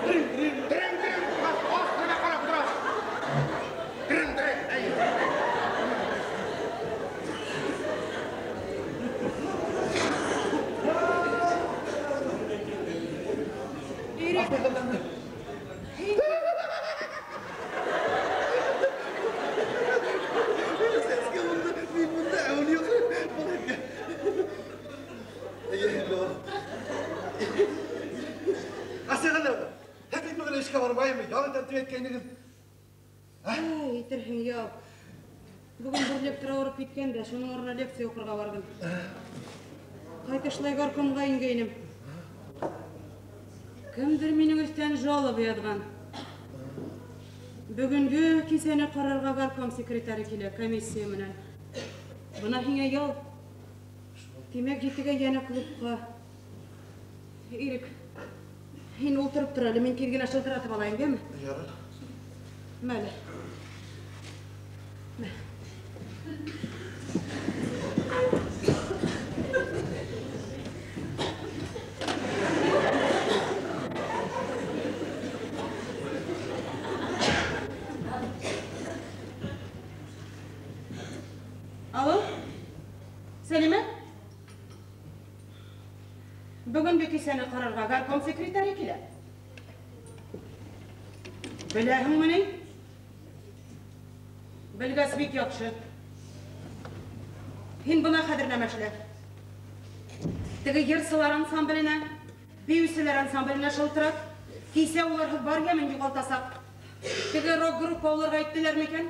дрин-дрин, дрин-дрин, аҫтына ҡарап тора. Дрин-дрин, әй. Ирек. Әйтерһең, яу. Бөгөн бер лектор ауырып киткән дә, шуның урынына лекция уҡырға барҙым. Ҡайтышлай горкомға ингәйнем. Кемдер минең өҫтән жалоба яҙған. Бөгөнгө кисәне ҡарарға горком секретаре килә, комиссия менән. Бына һиңә ял. Тимәк, етегә йәнә клубҡа. Ирек, һин ултырып тор әле, мин тиҙ генә шылтыратып алайым, йәме? Ярар. Мәле. Мә. Алло? Сәлимә? Бөгөнгө кисәне ҡарарға горком секретаре килә. Беләһеңме ни? Белгәс бик яҡшы. Һин бына хәҙер нәмә эшлә. Теге йырсылар ансамбленә, бейеүселәр ансамбленә шылтырат. Кисә уларһыҙ бар йәмен юғалтасаҡ. Теге рок-группа уларға әйттеләр микән?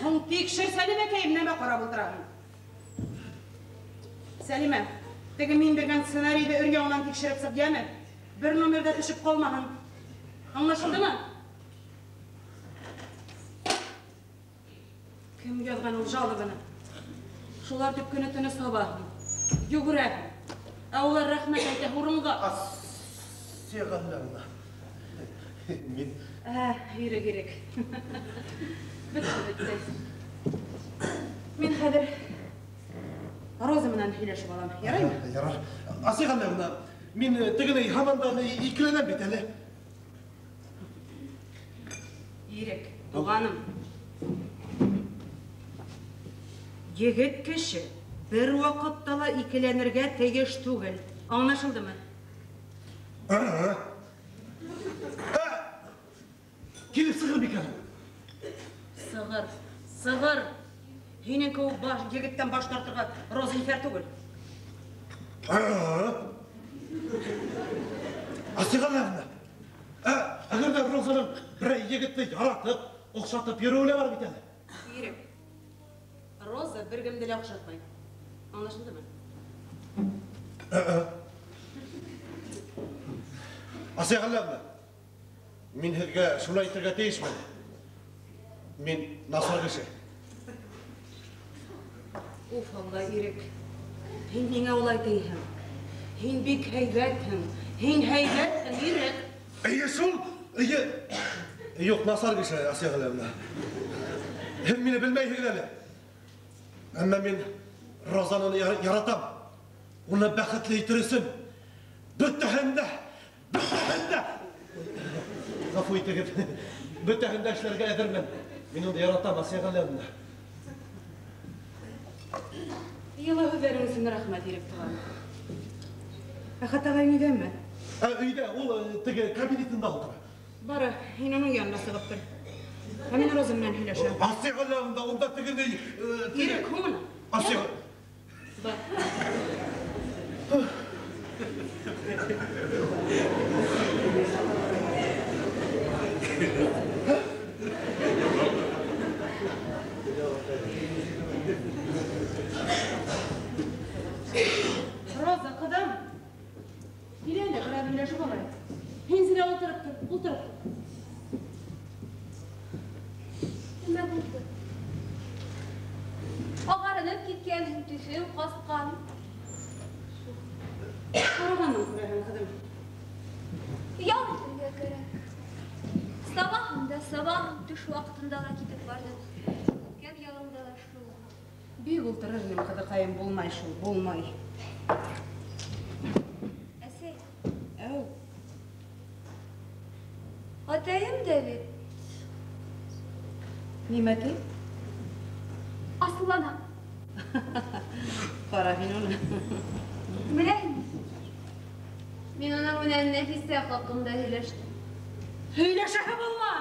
Һуң тикшер, Сәлимәкәйем, нәмә ҡарап ултыраһың? Сәлимә, теге мин биргән сценарийҙы өр-яңынан тикшереп сыҡ, йәме? Бер номерҙа төшөп ҡалмаһын. Аңлашылдымы? Кем яҙған ул жалобаны? Шулар тип көнө-төнө сабаһың, йүгерәһең. Ә улар рәхмәт әйтә урынға. Асиғаллауна. Мин Ирек, Ирек. Бөттө, бөттө. Мин хәҙер Роза менән һөйләшеп алам. Яраймы? Ярар. Асиғаллауна, мин тегене һаман да икеләнәм бит әле. Ирек, туғаным. Егет кеше бер ваҡытта ла икеләнергә тейеш түгел. Аңлашылдымы? Килеп сығыр микән? Сығыр, сығыр. Һинең кеүек егеттән баш тартырға Роза иҫәр түгел. Асиғаллауна, әгәр ҙә Розаның берәй егетте яратып, оҡшатып йөрөүе лә бар бит әле. Ирек, Роза бер кемде лә оҡшатмай. Аңлашылдымы? Асиғаллауна, мин һеҙгә шуны әйтергә тейешмен. Мин насар кеше. Уф, Алла, Ирек. Һин миңә улай тейһең. Һин бик һәйбәтһең. Һин һәйбәтһең, Ирек. Эйе шул, эйе. Юҡ, насар кеше, Асия Ғәләүовна. Һеҙ мине белмәйһегеҙ әле. Әммә мин Розаны яратам. Уны бәхетле итер өсөн бөтәһен дә, бөтәһен дә. Ғәфү итегеҙ. Бөтәһен дә эшләргә әҙермен. Мин уны яратам, Асия Ғәләүовна. Йылы һүҙҙәрең өсөн рәхмәт, Ирек туған. Әхәт ағайың өйҙәме? Өйҙә, ул теге кабинетында ултыра. Бары, һин уның янына сығып тор. Ә мин Роза менән һөйләшәм. Асия Ғәләүовна, унда теге ни, Ирек, һуңына. Асия. Бар. Роза, ҡыҙым. Кил әле, берәр һөйләшеп алайыҡ. Һин зинә ултырып тор, ултырып тор. Нимә булды? Ағарынып киткән, төҫөң ҡасҡан. Ҡарағанын күрәһең, ҡыҙым. Ял итергә кәрәк. Сабахым да сабахым төш ваҡытында ла китеп барҙым. Үткән ялымда ла шул. Бик ултырыр инем, ҡыҙыҡайым, булмай шул, булмай. Әсәй. Әү. Атайым да бит. Нимә ти? Асыулана. Ҡара һин уны. Беләһеңме? Мин уның менән Нәфисә хаҡында һөйләштем. Һөйләшәһе булма!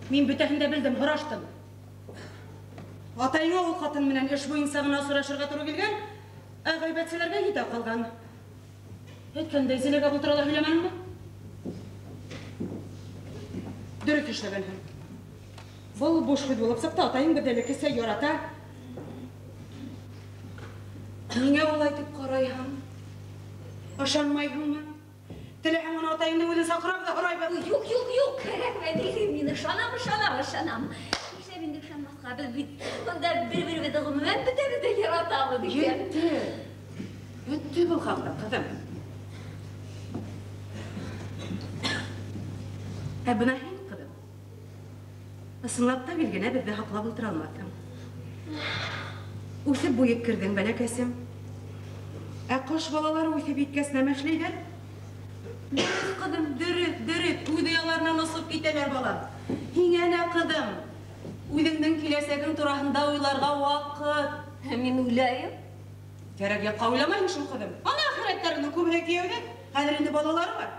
Мин бөтәһен дә белдем, һораштым. Атайыңа ул ҡатын менән эш буйынса ғына осрашырға тура килгән, ә ғәйбәтселәргә етә ҡалған. Әйткәндәй, Зиләгә был турала һөйләмәнеңме? Дөрөҫ эшләгәнһең. Был буш һүҙ булып сыҡты, атайың беҙҙе элеккесә ярата. Ниңә улай тип ҡарайһың? Ышанмайһыңмы? Теләһәң, уны атайыңдың үҙен саҡырабыҙ ҙа һорайбыҙ. Юҡ, юҡ, юҡ, кәрәкмәй, мин ышанам, ышанам, ышанам. Нишләп инде ышанмаҫҡа? Беҙ бит бында бер-беребеҙҙе ғөмүмән бөтәбеҙ ҙә яратабыҙ икән. Етте. Бөттө был хаҡта, ҡыҙым. Ә бына һин, ҡыҙым, ысынлап та гел генә беҙҙе һаҡлап ултыра алмаҫһың. Үҫеп буйып керҙең, бәләкәсем. Ә ҡош балалары үҫеп еткәс нәмә эшләйҙәр? Дөрөҫ, ҡыҙым, дөрөҫ, дөрөҫ. Үҙ ояларынан осоп китәләр, балам. Һиңә лә, ҡыҙым, үҙеңдең киләсәгең тураһында уйларға ваҡыт. Ә мин уйлайым. Кәрәк яҡҡа уйламайһың шул, ҡыҙым. Ана әхирәттәренең күбеһе кейәүҙә, хәҙер инде балалары бар.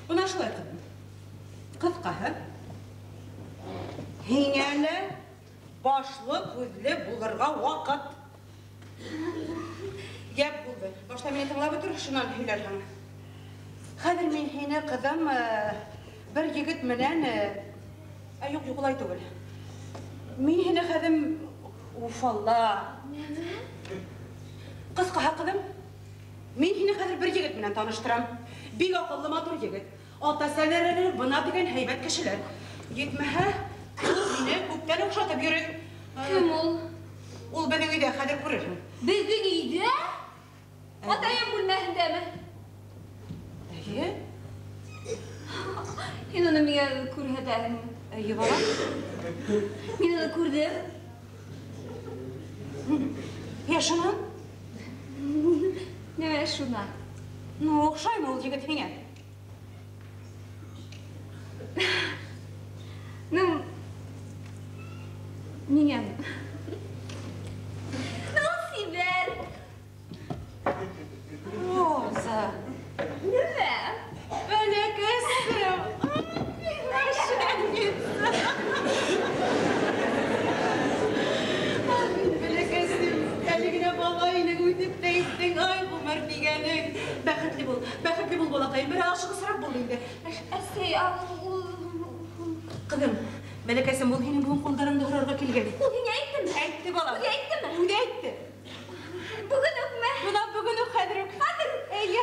Бына шулай, ҡыҙым. Ҡыҫҡаһы, һиңә лә башлы күҙле булырға ваҡыт. Йәп булды. Башта мине тыңлап бөтөр, шунан һөйләрһең. Хәҙер мин һине, ҡыҙым, бер егет менән, юҡ, юҡ, улай түгел. Мин һине хәҙер, уф, Алла. Ҡыҫҡаһы, ҡыҙым, мин һине хәҙер бер егет менән таныштырам. Бик аҡыллы, матур егет. Ата-әсәләре бына тигән һәйбәт кешеләр. Етмәһә, ул һине күптән оҡшатып йөрөй. Кем ул? Ул беҙҙең өйҙә, хәҙер күрерһең. Беҙҙең өйҙә? Атайым бүлмәһендәме? Эйе. Һин уны миңә күрһәтәһеңме? Эйе, балам. Мин уны күрҙем. Йә, шунан? Нимә шунан? Ну, оҡшаймы ул егет һиңә? Ну, миңә. Ну, сибәр. Роза. Нимә? Бәләкәсем. Мошенница. Бәләкәсем, әле генә бала инең, үтеп тә иттең, ай, ғүмер тигәнең. Бәхетле бул, бәхетле бул, балаҡайым. Бер ашығысыраҡ бул инде. Әсәй, ул Ҡыҙым, бәләкәсем, ул һинең бөгөн ҡулдарыңды һорарға килгән. Ул һиңә әйттеме? Әйтте, балам. Үҙе әйттеме? Үҙе әйтте. Бөгөн үкме? Бына бөгөн үк, хәҙер үк. Хәҙер үк? Эйе.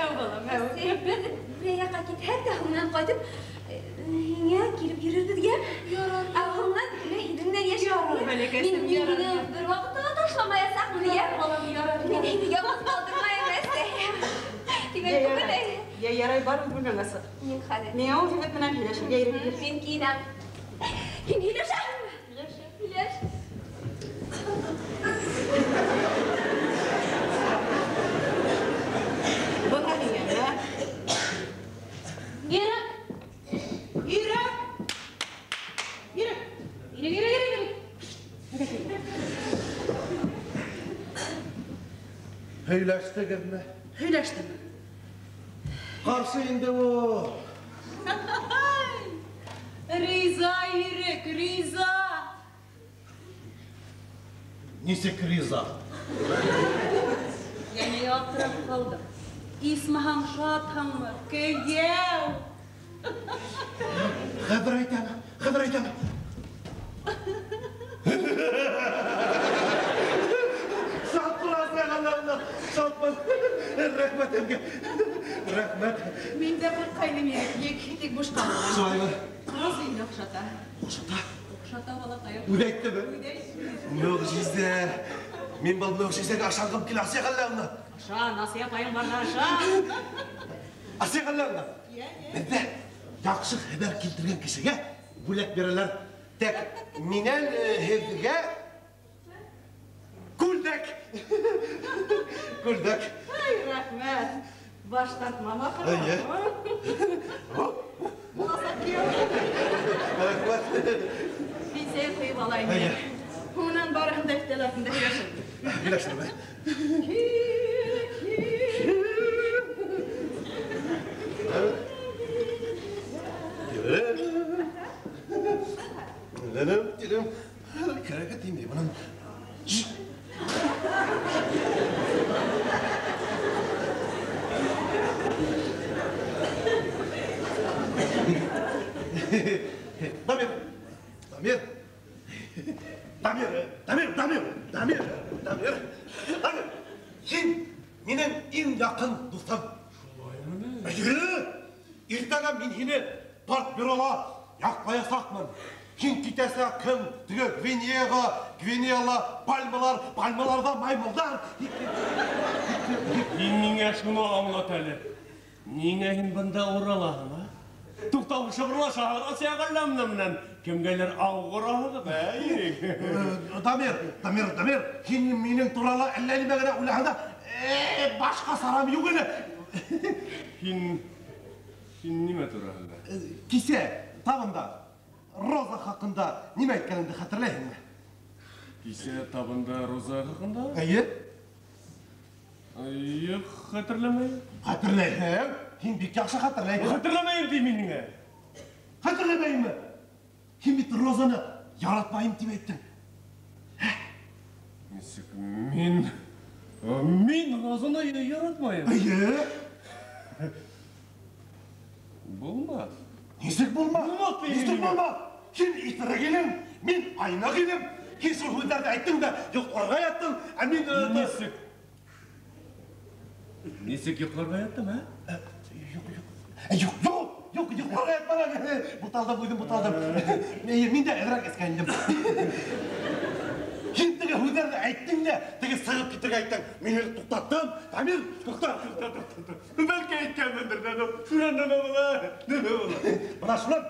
Әү, балам, әү. Әсәй, беҙ бер яҡҡа китһәк тә, һуңынан ҡайтып, һиңә килеп йөрөрбөҙгә. Ярар. Ә һуңынан Ярар, бәләкәсем, ярар. Мин һине бер ваҡытта ла ташламаясаҡмын, йә? Балам, ярар. Мин һине яңғыҙ ҡалдырмайым, әсәй. Тимәк, бөгөн Йә, ярай, бар, бүлмәңә сыҡ. Мин хәҙер. Миңә ул егет менән һөйләшергә ирек бир. Мин кейенәм. Һин һөйләшәһеңме? Һөйләшәм. Һөйләш. Бына һиңә, мә. Ирек! Ирек! Ирек! Ирек, Ирек, Ирек, Ирек! Һөйләштегеҙме? Һөйләштем. Ҡаршы инде ул. Риза, Ирек, риза. Нисек риза? Йәнә аптырап ҡалдым. Исмаһам шатһыңмы? Кейәү! Хәҙер әйтәм, хәҙер әйтәм. Шатмын, Асия, шатмын. Рәхмәт һеҙгә. Рәхмәт. Мин дә ҡурҡҡайным, Ирек, тик бушҡа булған. Шулаймы? Роза инде оҡшата. Оҡшата? Оҡшата, балаҡайым. Үҙе әйттеме? Үҙе әйтте. Мөғжизә. Мин был мөғжизәгә ышанғым килә, Асия Ғәлләмовна. Ышан, Асия апайың барҙа ышан. Асия Ғәлләмовна, беҙҙә яҡшы хәбәр килтергән кешегә бүләк бирәләр. Тик минән һеҙгә күлдәк. Күлдәк. Ай, рәхмәт. Баш тартмам ахыры. Эйе. Буласаҡ кейәү. Рәхмәт. Мин сәй ҡойоп алайым. Эйе. Һуңынан барыһын да өҫтәл артында һөйләшербеҙ. Һөйләшербеҙ. Кәрәге теймәй бының. Дамир, Дамир, Дамир, Дамир, Дамир, Дамир, Дамир, Дамир. Һин минең иң яҡын дуҫым. Шулаймы? Эйе, иртәгә мин һине партбюрола яҡлаясаҡмын. Һин китәсәк кем? Теге Гвинеяға, Гвинеяла пальмалар, пальмаларҙа маймылдар. Һин миңә шуны аңлат әле. Ниңә һин бында уралаһың, а? Туҡтау шыбырлашаһың, Асия Ғәлләмовна менән кемгәлер ау ҡораһығыҙ, ә, Ирек? Дамир, Дамир, Дамир, һин минең турала әллә нимә генә уйлаһаң да, башҡа сарам юҡ ине. Һин нимә тураһында? Кисә табында Роза хаҡында нимә әйткәнеңде хәтерләйһеңме? Кисә табында Роза хаҡында? Эйе. Юҡ, хәтерләмәйем. Хәтерләйһең? Һин бик яҡшы хәтерләйһең. Хәтерләмәйем ти мин һиңә. Хәтерләмәйемме? Һин бит Розаны яратмайым тип әйттең. Нисек мин? Мин Розаны яратмайым. Эйе. Булмаҫ. Нисек булмаҫ? Булмаҫ тием Нисек мин. булмаҫ? Һин иҫерек инең, мин айныҡ инем. Һин шул һүҙҙәрҙе әйттең дә йоҡларға яттың, ә мин, Нисек? Нисек йоҡларға яттым, ә? Юҡ, юҡ. Юҡ, юҡ, юҡ, йоҡларға ятманым. Буталдым, үҙем буталдым. Мин дә әҙерәк эскән инем. Һин теге һүҙҙәрҙе әйттең дә, теге сығып китергә әйттең. Мин һине туҡтаттым. Дамир, туҡта. Туҡта, туҡта, туҡта. Бәлки әйткәнмендер, нәмә? Шунан нәмә була? Нәмә була? Бына шунан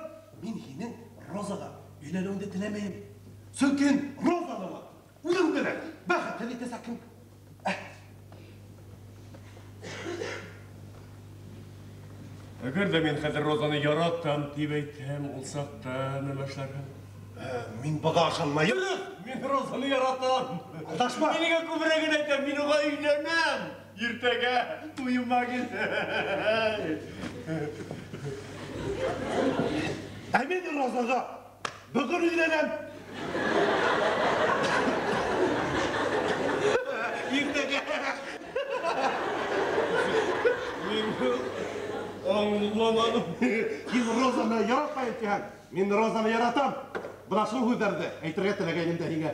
мин һинең Розаға өйләнеүеңде теләмәйем. Сөнки Розаны ла үҙең генә бәхетһеҙ итәсәкһең. Әгәр ҙә мин хәҙер Розаны яратам тип әйтһәм, ул саҡта нәмә эшләрһең? Мин быға ышанмайым. Мин Розаны яратам. Алдашма. Мин һиңә күберәген әйтәм, мин уға өйләнәм. Иртәгә туйыма кил. Ә мин Розаға бөгөн өйләнәм. Иртәгә. Мин аңламаным. Һин Розаны яратмайым тиһәң, мин Розаны яратам. Бына шул һүҙҙәрҙе әйтергә теләгәйнем дә һиңә.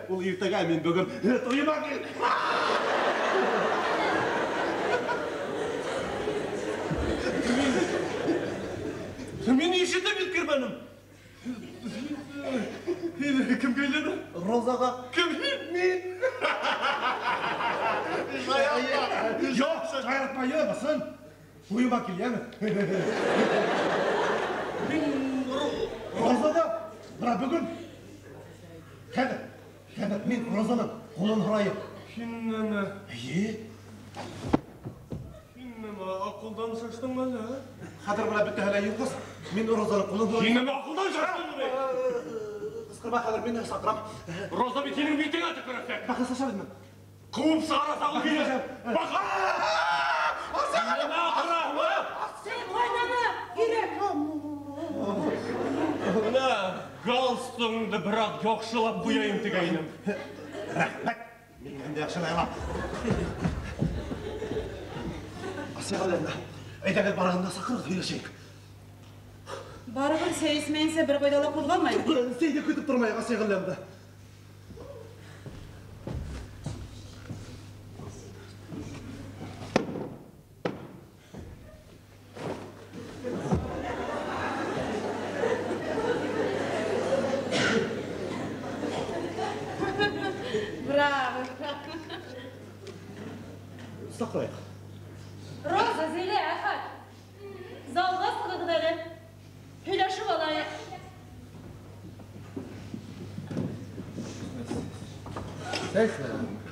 Ул иртәгә, мин бөгөн туйыма кил. Мин ишетеп еткермәнем. Һин кемгә өйләнә? Розаға. Кем һин? Мин. Юҡ, шаяртма, йәме, Туйыма кил, йәме. Мин Розаға, бына бөгөн. Хәҙер, хәҙер мин Розаның ҡулын һорайым. Һин нәмә? Эйе. Һин нәмә, аҡылдан шаштың әллә? Хәҙер бына бөтәһе лә йыйылғас, мин Розаның ҡулын һорайым. Һин нәмә, аҡылдан шаштыңмы? Ҡысҡырма, хәҙер мин саҡырам. Роза бит һинең битеңә төкөрәсәк. Бәхәсләшәбеҙ ме? Ҡыуып сығарасаҡ ул һине. Баха! Бына галстугыңды бер аҙ яҡшылап ҡуяйым тигәйнем. Рәхмәт. Мин инде яҡшылай алам. Асия Ғәлләмовна, әйҙәгеҙ барыһын да саҡырығыҙ, һөйләшәйек. Барыбер сәй эсмәйенсә бер ҡайҙа ла ҡуҙғалмайым. Сәйҙе көтөп тормайыҡ, Асия Ғәлләмовна. Браво! Саҡырайыҡ. Роза, Зилә, Әхәт. Залға сығығыҙ әле. Һөйләшеп алайыҡ.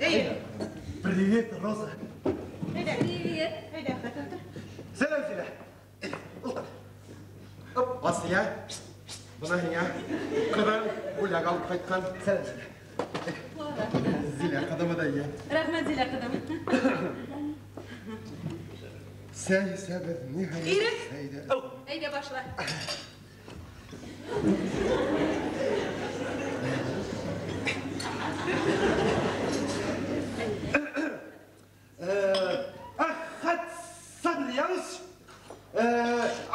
Эй! Привет, Роза. Привет. Әйҙә, Әхәт, ултыр. Сәләм, Зилә. Ултыр. Оп, Асия, бына һиңә ҡыҙың бүләк алып ҡайтҡан. Сәләм, Зилә. Зилә ҡыҙымы да йә. Рәхмәт, Зилә ҡыҙым. Сәй эсәбеҙ, ниһайәт. Ирек. Әйҙә. Әйҙә башла. Әхәт Сабриянович,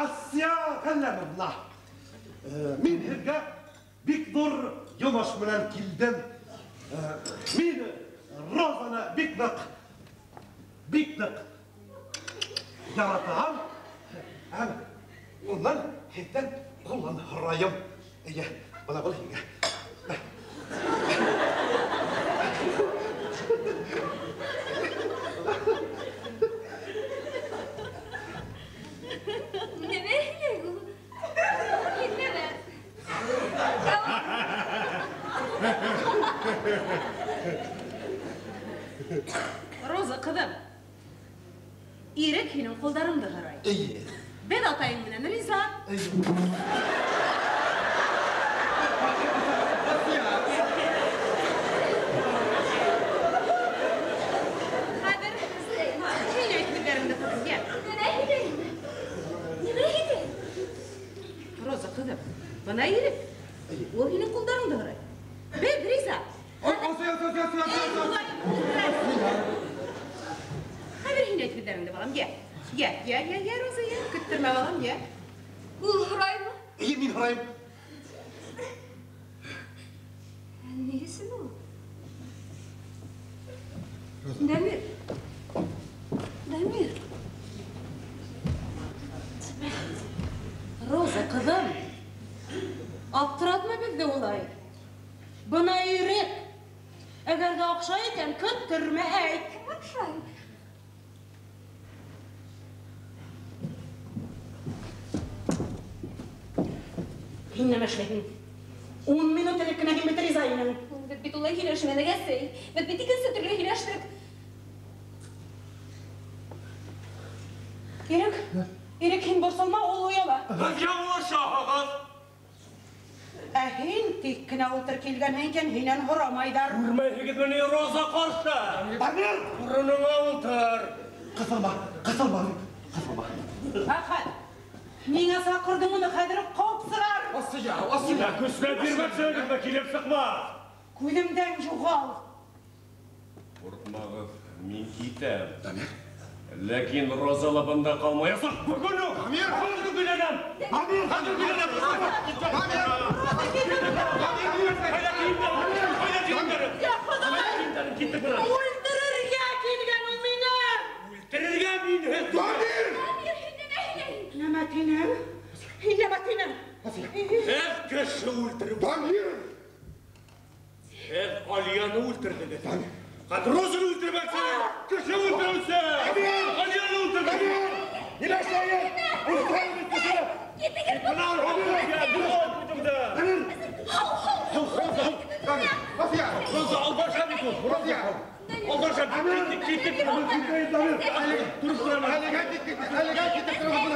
Асия Ғәлләмовна, мин һеҙгә бик ҙур йомош менән килдем. Мин Розаны бик ныҡ, бик ныҡ яратам. Һәм унан һеҙҙән ҡулын һорайым. Эйе, бына был һиңә. Нимә һөйләй ул? Китмәмәҫ. Роза, ҡыҙым, Ирек һинең ҡулдарыңды һорай. Эйе. Беҙ атайың менән риза. Эйе. Хәҙер һин әйт һүҙҙәреңде, ҡыҙым, йә. Нимә һөйләйем? Нимә һөйләйем? Роза, ҡыҙым, бына Ирек. Ул һинең ҡулдарыңды һорай. Беҙ риза. Асия, Асия, Асия, Асия. Хәҙер һин әйт һүҙҙәреңде, балам, йә. Йә, йә, йә, йә, Роза, йә. Көттөрмә, балам, йә. Ул һораймы? Эйе, мин һорайым. Ни өсөн ул? Дамир. Дамир. Роза, ҡыҙым, аптыратма беҙҙе улай. Бына Ирек. Әгәр ҙә оҡшай икән, көттөрмә, әйт. Кем оҡшай? Һин нәмә эшләйһең? 10 минут элек кенә һин бит риза инең. Беҙ бит улай һөйләшмәнек, әсәй. Беҙ бит икенсе төрлө һөйләштек. Ирек, Ирек, һин борсолма, ул ояла. Һеҙ яңылышаһығыҙ. Ә һин тик кенә ултыр килгәнһең икән, һинән һорамайҙар. Күрмәйһегеҙме ни, Роза ҡаршы? Дамир! Урыныңа ултыр. Ҡыҫылма, ҡыҫылма, ҡыҫылма. Әхәт, ниңә саҡырҙың уны, хәҙер үк ҡыуып сығар. Асия, Асия. Көсләп бирмәксеһегеҙме, килеп сыҡмаҫ. Күҙемдән юғал. Ҡурҡмағыҙ, мин китәм. Дамир. Ләкин Роза ла бында ҡалмаясаҡ. Бөгөн үк. Дамир! Хәҙер үк өйләнәм. Дамир! Хәҙер үк өйләнәм. Дамир! Ҡайҙа кейемдәрем? Ҡайҙа кейемдәрем? Я Хоҙай! Кейемдәрем китте бынан. Үлтерергә килгән ул мине! Үлтерергә мине! Дамир! Дамир, һин нимә һөйләйһең? Нәмә тинең? Һин нәмә тинең? Эх, кеше үлтереү. Дамир! Алияны үлтерҙегеҙ. Хәҙер Розаны үлтермәксе! Кеше үлтереүсе! Алияны үлтерҙегеҙ! Нимә эшләйһең? Үлтерәм кешене! Китегеҙ! Бына үтерҙе! Асия! Роза, алдаша бит ул! Асия! Алдаша, киттек, киттек! Тороп торам. Әлегә киттек, әлегә киттек торабыҙ.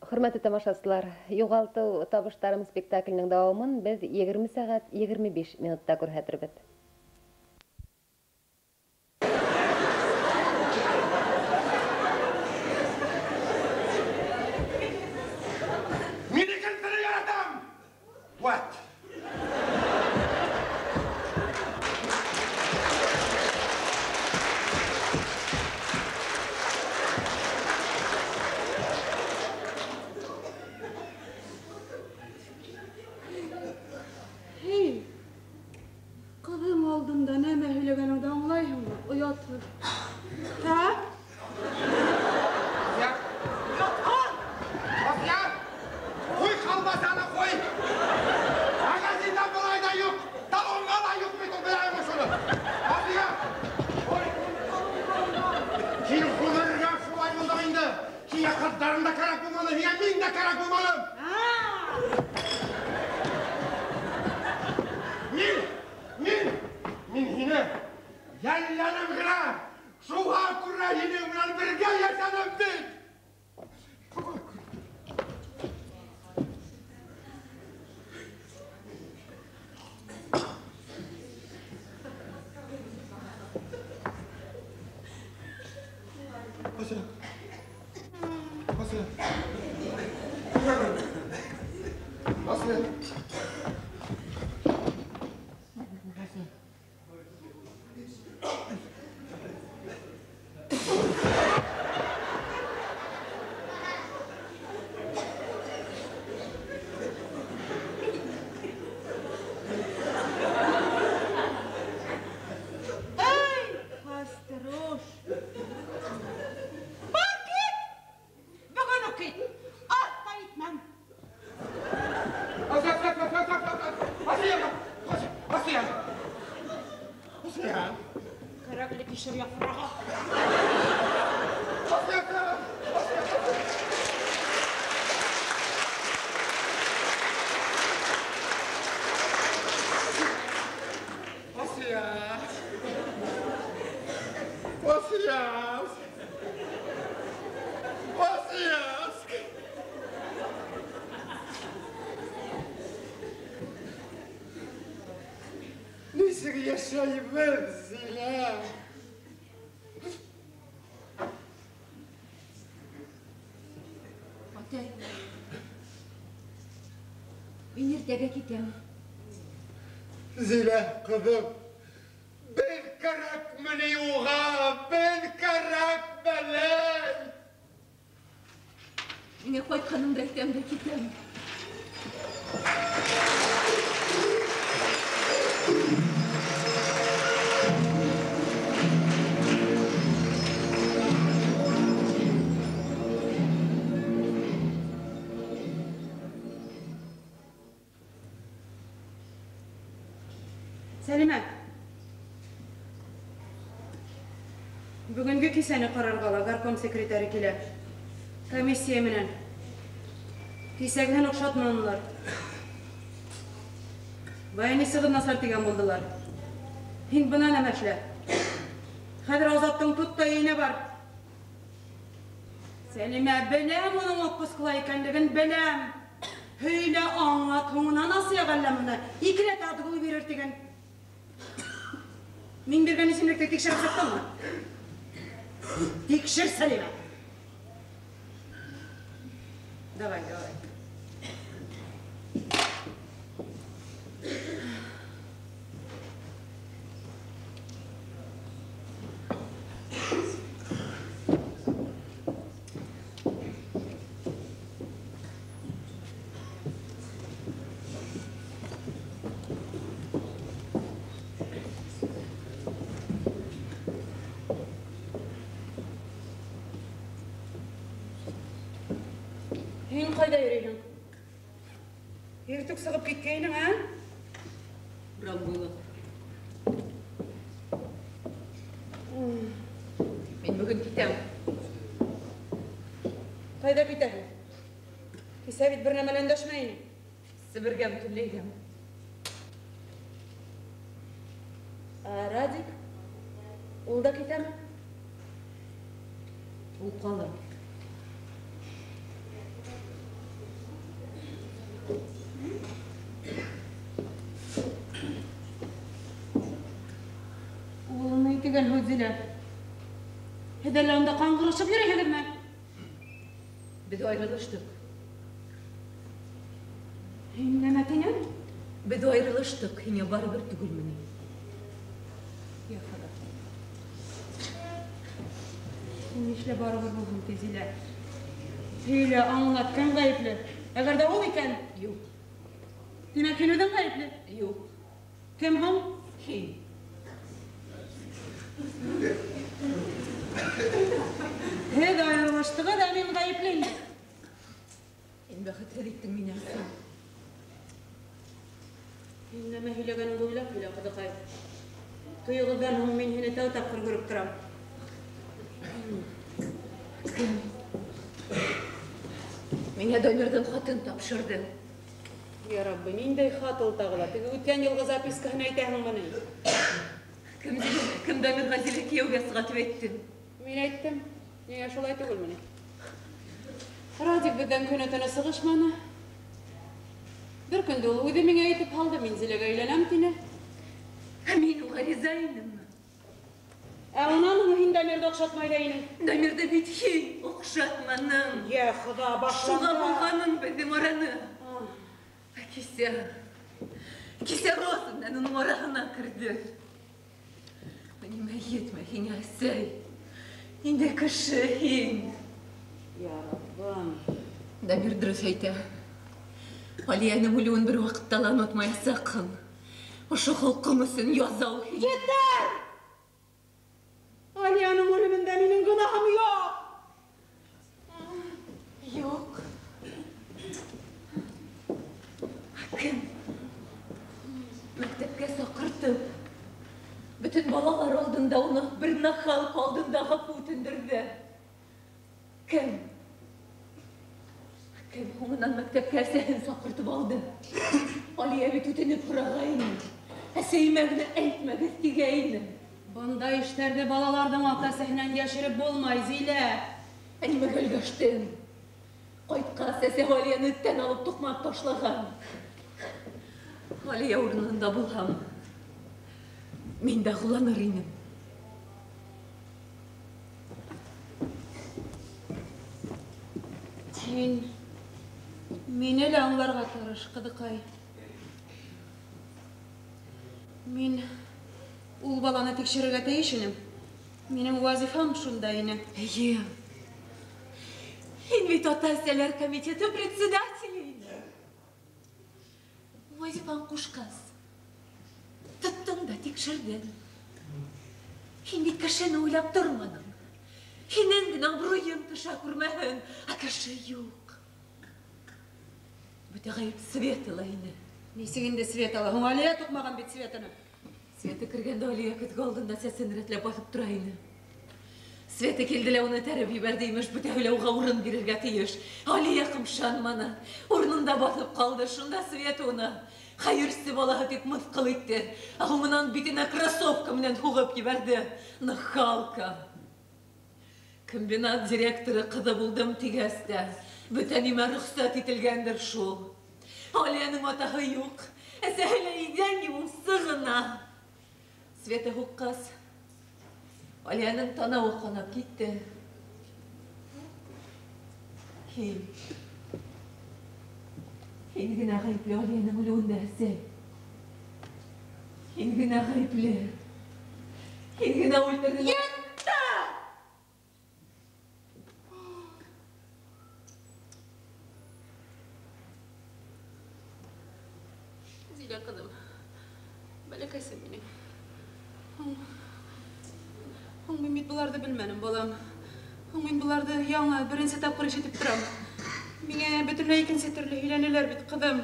Хөрмәтле тамашасылар, Юғалтыу табыштарым спектаклінің дауамын беҙ 20 сәғәт 25 минутта күрһәтербеҙ. Мин икенсене яратам! What? Шуға күрә һинең менән бергә йәшәнем бит. Шуға күрә. Асия. Асия. Асия. Ай, хастрош. Бар кит! Бөгөн үк кит! Артта итмәм. Асия, Асия, Асия, Асия, Асия, Асия, Асия. Кәрәкле кишер яфрағы. Асия, Асия, Асия. Асия. Асия. Нисек йәшәйбеҙ, Зилә? Атай, мин иртәгә китәм. Зилә, ҡыҙым, беҙ кәрәкме ни уға? Беҙ кәрәкмеле? Миңә ҡайтҡанымды әйтәм дә китәм. Сәлимә, бөгөнгө кисәне ҡарарға ла горком секретаре килә. Комиссия менән. Кисәгеһен оҡшатманылар. Баянисығыҙ насар тигән булдылар. Һин бына нәмә эшлә. Хәҙер Азаттың тот та өйөнә бар. Сәлимә, беләм уның отпускыла икәнлеген, беләм. Һөйлә, аңлат, һуңынан Асия Ғәлләмовна икеләтә отгул бирер тигән. Мин биргән исемлекте тикшереп сыҡтыңмы? Тикшер, Сәлимә. Давай, давай. Һин ҡайҙа йөрөйһөң? Иртүк сығып киткәйнең, ә? Урам буйлап. Мин бөгөн китәм. Ҡайҙа китәһең? Кисә бит бер нәмә лә өндәшмәй инең. Себергә бөтөнләйгә. Ә Радик? Ул да китәме? Ул ҡалыр. Ул ни тигән һүҙ, Зилә? Һеҙ әллә унда ҡаңғырышып йөрөйһөгөҙмө? Беҙ айырылыштыҡ. Һин нәмә тинең? Беҙ айырылыштыҡ, һиңә барыбер түгелме ни? Я Хоҙа. Һин нишләп барыбер булһын ти, Зилә? Һөйлә, аңлат, кем ғәйепле? Әгәр ҙә ул икән? Юҡ. Тимәк, һин үҙең ғәйепле? Юҡ. Кем һуң? Һин. Һеҙ айырылыштығыҙ, ә мин ғәйепле инде. Һин бәхетһеҙ иттең мине, Асия. Һин нәмә һөйләгәнеңде уйлап һөйлә, ҡыҙыҡай. Туйығыҙҙан һуң мин һине тәү тапҡыр күреп торам. Кем? Миңә Дамирҙың хатын тапшырҙы. Я Рабби, ниндәй хат ул тағы ла? Теге үткән йылғы запискаһын әйтәһеңме ни? Кем Зилә, кем Дамирға Зилә кейәүгә сыға тип әйтте? Мин әйттем. Ниңә шулай түгелме ни? Радик беҙҙән көнө-төнө сығышманы. Бер көндө ул үҙе миңә әйтеп һалды, мин Зиләгә өйләнәм тине. Ә мин уға риза инемме? Ә унан һуң һин Дамирҙы оҡшатмай да инең. Дамирҙы бит һин оҡшатманың. Йә Хоҙа, башланды. Шуға булғаның беҙҙең араны. Ә кисә Роза менән уның араһына керҙе. Нимә етмәй һиңә, әсәй? Ниндәй кеше һин? Я Раббым. Дамир дөрөҫ әйтә. Алияның үлеүен бер ваҡытта ла онотмаясаҡһың. Ошо холҡоң өсөн яза ул һиңә. Етәр! Алияның үлемендә минең гонаһым юҡ. Юҡ. Кем? Мәктәпкә саҡыртып, бөтөн балалар алдында уны бер нахалҡ алдында ғәфү үтендерҙе. Кем? Кем һуңынан мәктәпкә әсәһен саҡыртып алды? Алия бит үтенеп һорағайны. Әсәйемә генә әйтмәгеҙ тигәйне. Бындай эштәрҙе балаларҙың ата-әсәһенән йәшереп булмай, Зилә. Ә нимәгә өлгәштең? Ҡайтҡас, әсәһе Алияны эттән алып туҡмап ташлаған. Алия урынында булһам, мин дә ҡулланыр инем. Һин мине лә аңларға тырыш, ҡыҙыҡай. Мин ул баланы тикшерергә тейеш инем. Минең вазифам шунда ине. Эйе. Һин бит ата-әсәләр комитеты председателе инең. Вазифаң ҡушҡас, тоттоң да тикшерҙең. Һин бит кешене уйлап торманың. Һинең генә абруйың төшә күрмәһен, ә кеше юҡ. Бөтә ғәйеп Светала ине. Нисек инде Светала? Һуң Алия туҡмаған бит Светаны. Света кергәндә Алия көҙгө алдында сәсен рәтләп баҫып тора ине. Света килде лә уны этәреп ебәрҙе, имеш, бөтәһе лә уға урын бирергә тейеш. Алия ҡымшанманы, урынында баҫып ҡалды. Шунда Света уны хәйерсе балаһы тип мыҫҡыл итте. Ә һуңынан битенә кроссовка менән һуғып ебәрҙе. Нахалка. Комбинат директоры ҡыҙы булдым тигәс тә, бөтә нимә рөхсәт ителгәндер шул. Алияның атаһы юҡ, әсәһе лә иҙән йыуыусы ғына. Света һуҡҡас, Алияның танауы ҡанап китте. Һин генә ғәйепле Алияның үлеүендә, әсәй. Һин генә ғәйепле. Һин генә үлтерҙең. Етте! Зилә ҡыҙым, бәләкәсем минең. Һуң мин бит быларҙы белмәнем, балам. Һуң мин быларҙы яңы беренсе тапҡыр ишетеп торам. Миңә бөтөнләй икенсе төрлө һөйләнеләр бит, ҡыҙым.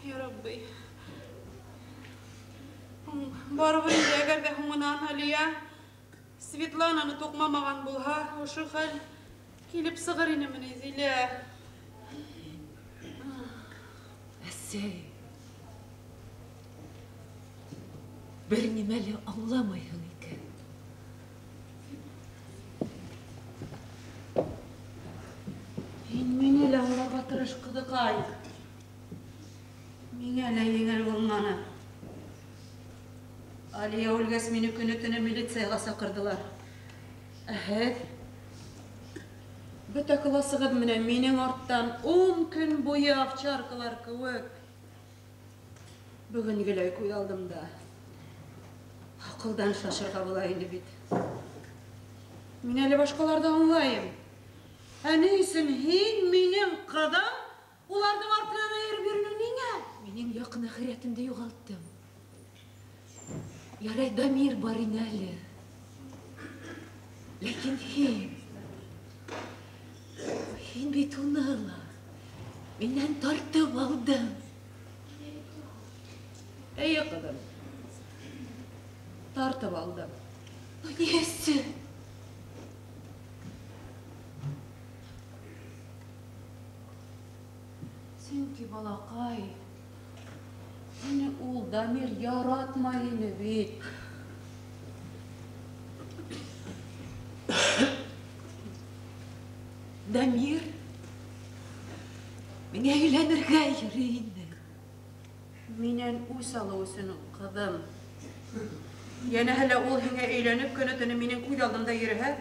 Я Рабби. Һуң барыбер инде, әгәр ҙә һуңынан Алия Светлананы туҡмамаған булһа, ошо хәл килеп сығыр инеме ни, Зилә? Әсәй, бер нимә лә аңламайһың икән. Һин мине лә аңларға тырыш, ҡыҙыҡай. Миңә лә еңел булманы. Алия үлгәс, мине көнө-төнө милицияға саҡырҙылар. Ә һеҙ? Бөтә класығыҙ менән минең арттан 10 көн буйы овчаркалар кеүек. Бөгөнгөләй күҙ алдымда. Аҡылдан шашырға була инде бит. Мин әле башҡаларҙы аңлайым. Ә ни өсөн һин минең ҡыҙым уларҙың артынан эйәреп йөрөнөң ниңә? Минең яҡын әхирәтемде юғалттым. Ярай, Дамир бар ине әле. Ләкин һин бит уны ла минән тартып алдың. Эйе, ҡыҙым, тартып алдым. Ни өсөн? Сөнки, балаҡай, һине ул Дамир яратмай ине бит. Дамир миңә өйләнергә йөрөй инде. Минән үс алыу өсөн ул, ҡыҙым. Йәнәһе лә ул һиңә өйләнеп көнө-төнө минең күҙ алдымда йөрөһә,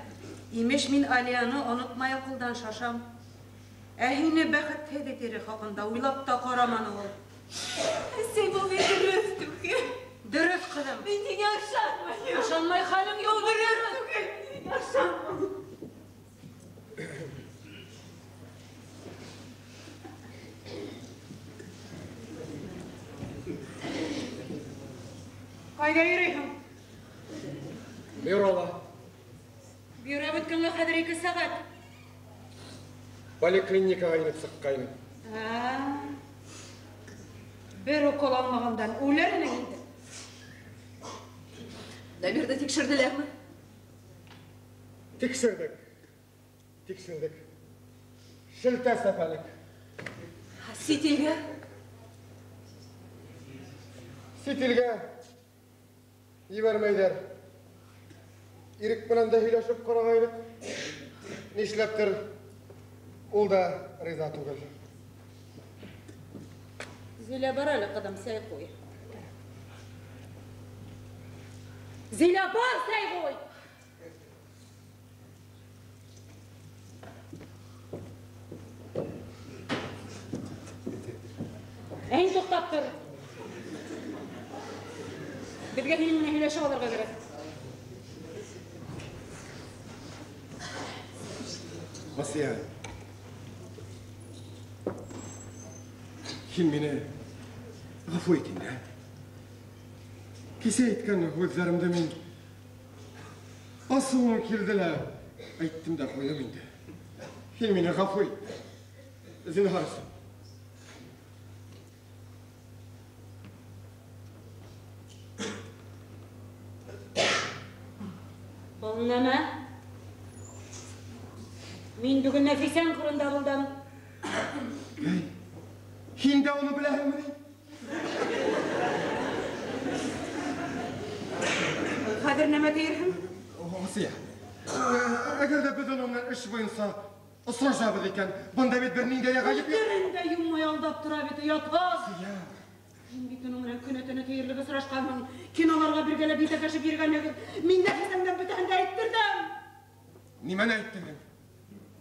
имеш мин Алияны онотмай аҡылдан шашам. Ә һине бәхетһеҙ итер хаҡында уйлап та ҡараманы ул. Әсәй, был бит дөрөҫ түгел. Дөрөҫ, ҡыҙым. Мин һиңә ышанмайым. Ышанмай хәлең юҡ, дөрөҫ түгел. Мин һиңә ышанмайым. Ҡайҙа йөрөйһөң? Бюрола. Бюро бөткәнгә хәҙер 2 сәғәт. Поликлиникаға инеп сыҡҡайным. Бер укол алмағандан үлер инең инде. Дамирҙы тикшерҙеләрме? Тикшерҙек. Тикшерҙек. Шелтә сәпәлек. Сит илгә? Сит илгә ебәрмәйҙәр. Ирек менән дә һөйләшеп ҡарағайныҡ. Нишләптер ул да риза түгел. Зилә, бар әле, ҡыҙым, сәй ҡуй. Зилә, бар, сәй ҡуй! Әйн туҡтап тор. Беҙгә һинең менән һөйләшеп алырға кәрәк. Асия, һин мине ғәфү ит инде. Кисә әйткән һүҙҙәремде мин асыуым килде лә әйттем дә ҡуйҙым инде. Һин мине ғәфү ит. Зинһар өсөн. Был нәмә? Мин бөгөн Нәфисәң ҡоронда булдым. Һин дә уны беләһеңме ни? Хәҙер нәмә тиерһең? Асия, әгәр ҙә беҙ уның менән эш буйынса осрашабыҙ икән, бында бит бер ниндәй ҙә ғәйеп юҡ. Берен дә йоммай алдап тора бит, оятһыҙ. Һин бит уның менән көнө-төнө тиерлек осрашҡанһың, киноларға бергәләп етәкләшеп йөрөгәнһегеҙ. Мин Нәфисәңдән бөтәһен дә әйттерҙем. Нимәне әйттерҙең?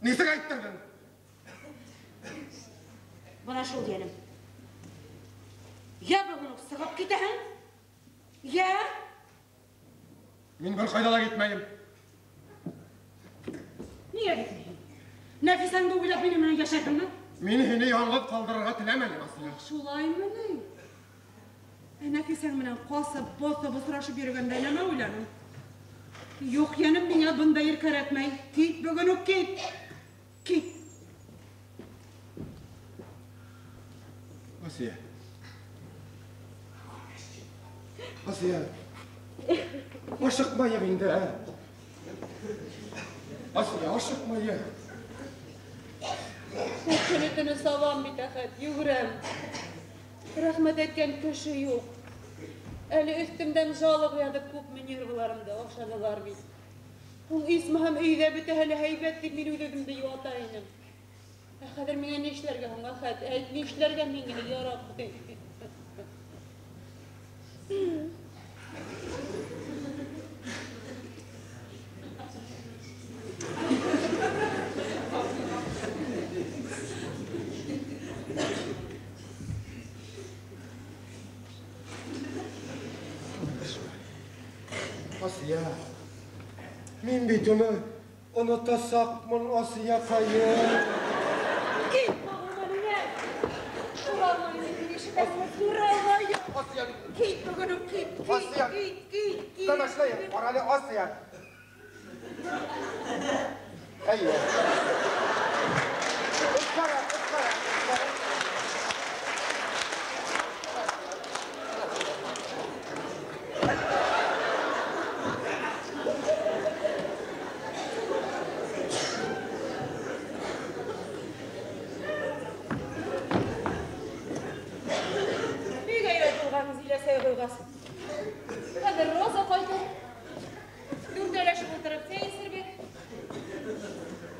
Нисек әйттерҙең? Бына шул йәнем. Йә бөгөн үк сығып китәһең, йә... Мин бер ҡайҙа ла китмәйем. Ниңә китмәйһең? Нәфисәңде уйлап минең менән йәшәйһеңме? Мин һине яңғыҙ ҡалдырырға теләмәнем, Асия. Шулаймы ни? Ә Нәфисәң менән ҡасып, баҫып осрашып йөрөгәндә нәмә уйланың? Юҡ, йәнем, миңә бындай ер кәрәкмәй. Кит, бөгөн үк кит. Кит. Асия. Асия. Ашыҡмайыҡ инде, ә? Асия, ашыҡмайыҡ. Көнө-төнө сабам бит, Әхәт, йүгерәм. Рәхмәт әйткән кеше юҡ. Әле өҫтөмдән жалоба яҙып күпме нервыларымды ашанылар бит. Ул исмаһам өйҙә бөтәһе лә һәйбәт тип мин үҙ-үҙемде йыуата инем. Ә хәҙер миңә ни эшләргә һуң, Әхәт? Әйт, ни эшләргә миңә, я Рабби? Асия, мин бит уны онотасаҡмын, Асияҡайым. Кит, ағылман, Күрә алмайым, мин ишетәсеңме? Күрә алмайым. Асия. Кит, бөгөн үк кит, кит, Асия. кит, кит, кит. Тынышлайыҡ, ҡара әле, Асия. Әйе. Өҫҡәрәк, өҫҡәрәк, өҫҡәрәк. Бик әйбәт булған Зилә сәй ҡуйғас. Хәҙер Роза ҡайтыр. Дүртәүләшеп ултырып сәй эсербеҙ.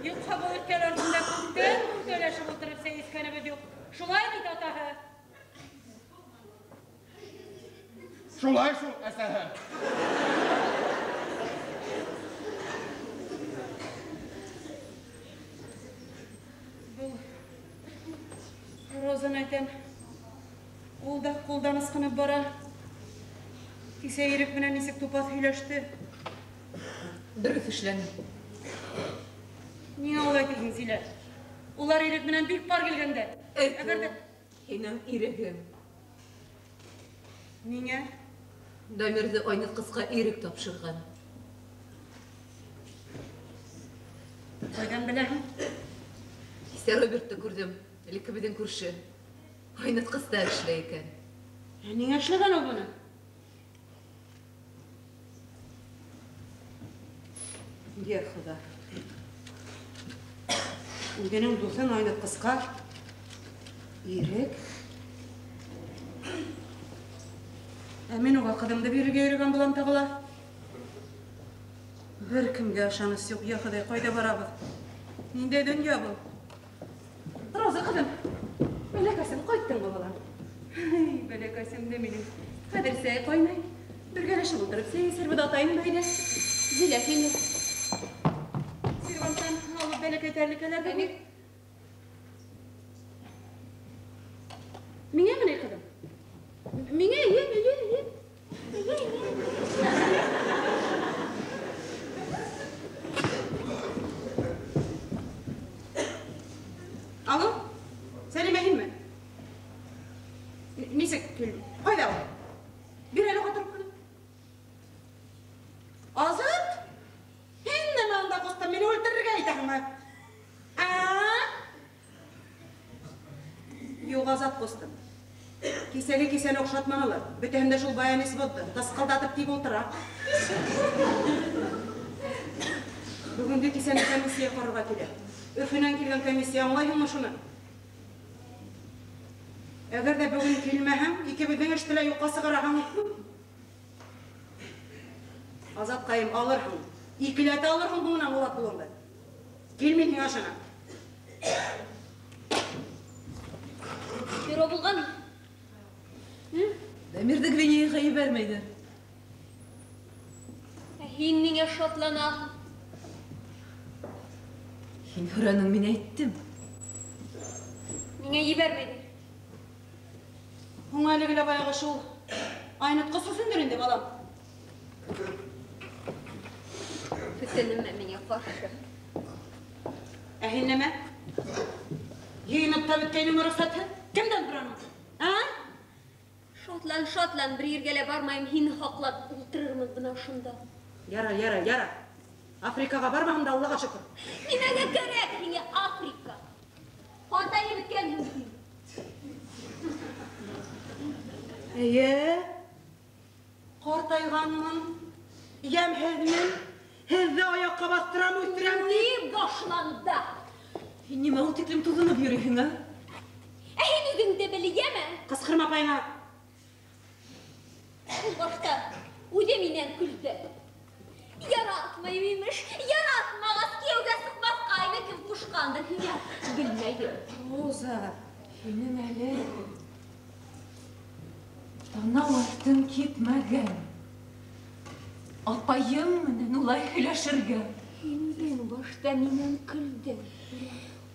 Юҡһа был өҫтәл артында күптән күтәләшеп ултырып сәй эскәнебеҙ юҡ. Шулай бит, атаһы? Шулай шул, әсәһе. Был Розаны әйтәм. Ул да ҡулдан ысҡынып бара. Кисә Ирек менән нисек тупаҫ һөйләште. Дөрөҫ эшләне. Ниңә улай тиһең, Зилә? Улар Ирек менән бик пар килгәндә. Әгәр ҙә һинең ирегең. Ниңә? Дамирҙы айнытҡысҡа Ирек тапшырған. Ҡайҙан беләһең? Кисә Робертты күрҙем. Элекке беҙҙең күрше. Айнытҡыста эшләй икән. Ә ниңә эшләгән ул быны? Йә Хоҙа. Үҙенең дуҫын айнытҡысҡа Ирек. Ә мин уға ҡыҙымды бирергә йөрөгән булам тағы ла. Бер кемгә ышаныс юҡ, йә Хоҙай, ҡайҙа барабыҙ? Ниндәй донъя был? Роза ҡыҙым, бәләкәсем, ҡайттыңмы, балам? Эй, бәләкәсем дә минең. Хәҙер сәй ҡайнай. Бергәләшеп ултырып сәй эсербеҙ, атайым да әйҙә. Зилә, һине. Серванттан алып бәләкәй тәрлекәләрҙе бир. Миңәме ни, ҡыҙым? Миңә, эйе, эйе, эйе. Эйе, эйе. Алло, Сәлимә, һинме? Нисек кил? Ҡайҙа ул? Бир әле уға трубканы. Азат? Һин нәмә унда, ҡустым, мине үлтерергә итәһеңме? А? Юҡ, Азат ҡустым. Кисәге кисәне оҡшатманылар. Бөтәһен дә шул баянис боҙҙо. Тасҡылдатып тик ултыра. Бөгөнгө кисәне комиссия ҡарарға килә. Өфөнән килгән комиссия, аңлайһыңмы шуны? Әгәр ҙә бөгөн килмәһәң, икебеҙҙең эште лә юҡҡа сығараһың. Азатҡайым, алырһың. Икеләтә алырһың һуңынан улап ҡулыңды. Кил, мин һиңә ышанам. Бюро булған. Дамирҙы Гвинеяға ебәрмәйҙәр. Ә һин ниңә шатланаһың? Һин һораның, мин әйттем. Ниңә ебәрмәйҙәр? Һуң әлеге лә баяғы шул айнытҡыс өсөндөр инде, балам. Бөтә нәмә миңә ҡаршы. Ә һин нәмә? Йыйынып та бөткәйнең рөхсәтһеҙ. Кемдән һораның? Ә? Шатлан, шатлан, бер ергә лә бармайым, һине һаҡлап ултырырмын бына шунда. Ярар, ярар, ярар. Африкаға бармаһам да Аллаға шөкөр. Нимәгә кәрәк һиңә Африка? Ҡартайып бөткәнһең һин. Эйе, ҡартайғанмын, йәмһеҙмен, һеҙҙе аяҡҡа баҫтырам, үҫтерәм тип. Ни башланды? Һин нимә ул тиклем туҙынып йөрөйһөң, ә? Ә һин үҙеңде белгәме? Ҡысҡырма апайыңа. Ул башта үҙе минән көлдө. Яратмайым имеш, яратмағас кейәүгә сыҡмаҫҡайны кем ҡушҡандыр һиңә, белмәйем. Роза, һинең әле танау артың кипмәгән. Апайым менән улай һөйләшергә. Һин үҙең башта минән көлдөң.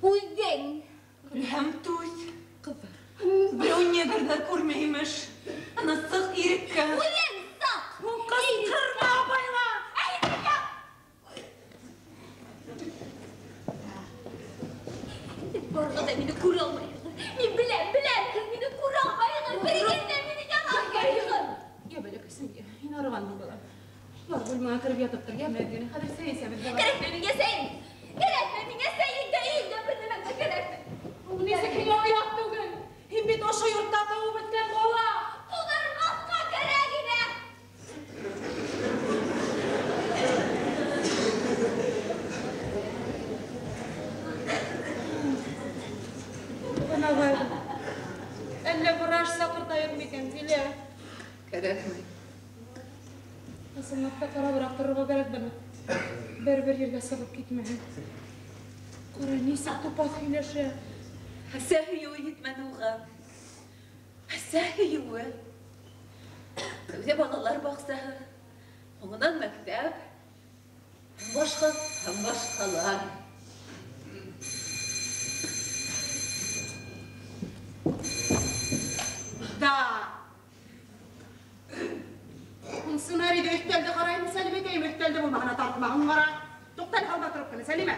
Үҙең. Көлһәм түҙ, ҡыҙҙар. Берәү негрҙар күрмәй имеш. Ана сыҡ иреккә. Үҙең сыҡ. Ҡысҡырма апайыңа. Барға да мине күрә алмайһығыҙ. Мин беләм, беләм, һеҙ мине күрә алмайһығыҙ. Бер генә мине яратмайһығыҙ. Йә, бәләкәсем, йә, һин арығанһың, балам. Бар, бүлмәңә кереп ятып тор, йәме генә. Хәҙер сәй эсәбеҙ, балам. Кәрәкмәй миңә сәй. Кәрәкмәй миңә сәй, дә, дә, бер нәмәң дә кәрәкмәй. Ул нисек һиңә оят түгел? Һин бит ошо йортта тыуып бөткән бала. Тыуҙырмаҫҡа кәрәк ине. Бына бар. Әллә врач саҡыртайым микән, Зилә? Кәрәкмәй. Ысынлап та ҡарабыраҡ торорға кәрәк быны. Бер-бер ергә сығып китмәһен. Ҡара, нисек тупаҫ һөйләшә. Әсә һөйөүе етмәне уға. Әсә һөйөүе. Тәүҙә балалар баҡсаһы, һуңынан мәктәп, башҡа һәм башҡалар. Да. Ун сценарийҙы өҫтәлде ҡарайым, Сәлимәкәйем, өҫтәлде булмағына тартмағын ҡара. Туҡтан һалма трубканы, Сәлимә.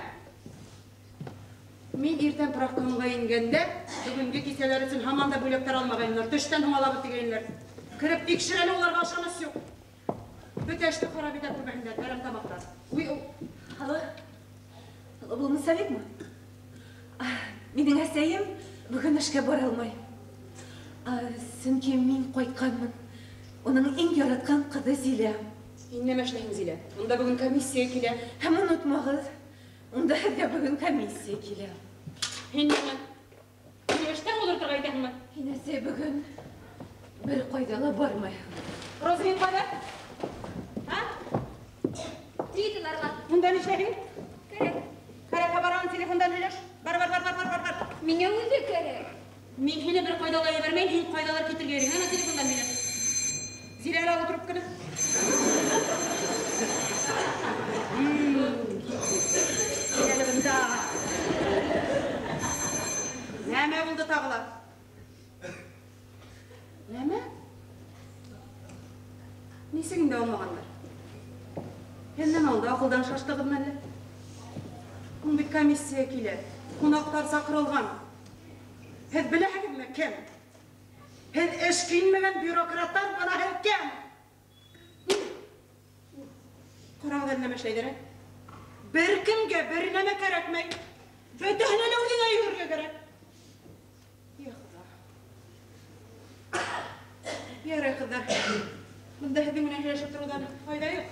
Мин иртән профкомға ингәндә, бөгөнгө кисәләр өсөн һаман да бүләктәр алмағайнылар, төштән һуң алабыҙ тигәйнеләр. Кереп тикшер әле, уларға ышаныс юҡ. Бөтә эште харап итә күрмәһендәр, әрәм тамаҡтар. Уй, Алло, алло, был Мусабекме? Минең әсәйем бөгөн эшкә бара алмай. Сөнки мин ҡайтҡанмын. Уның иң яратҡан ҡыҙы Зилә. Һин нәмә эшләйһең, Зилә? Унда бөгөн комиссия килә. Һәм онотмағыҙ, унда һеҙгә бөгөн комиссия килә. Һин нимә? Һин эштән ултырырға итәһеңме? Һин, әсәй, бөгөн бер ҡайҙа ла бармайһың. Роза, һин ҡайҙа? А? Триталарға. Унда ни эшләйһең? Кәрәк. Кәрәккә барған телефондан һөйләш. Бар, бар, бар, бар, бар, бар, бар. Миңә үҙе кәрәк. Мин һине бер ҡайҙа ла ебәрмәйем, һин ҡайҙалар китергә йөрөйһөң, ана телефондан һөйләш. Зилә, әле ал трубканы. Кил әле бында. Нәмә булды тағы ла? Нәмә? Нисек инде алмағандар? Һеҙ нәмә унда аҡылдан шаштығыҙмы әллә? Ун бит комиссия килә, ҡунаҡтар саҡырылған. Һеҙ беләһегеҙме кем? Һеҙ эш килмәгән бюрократтар, бына һеҙ кем? Ҡарағыҙ әле нәмә эшләйҙәр, ә? Бер кемгә бер нәмә кәрәкмәй. Бөтәһенә лә үҙеңә йүгерергә кәрәк. Йә Хоҙа. Ярай, ҡыҙҙар. Бында һеҙҙең менән һөйләшеп тороуҙан файҙа юҡ.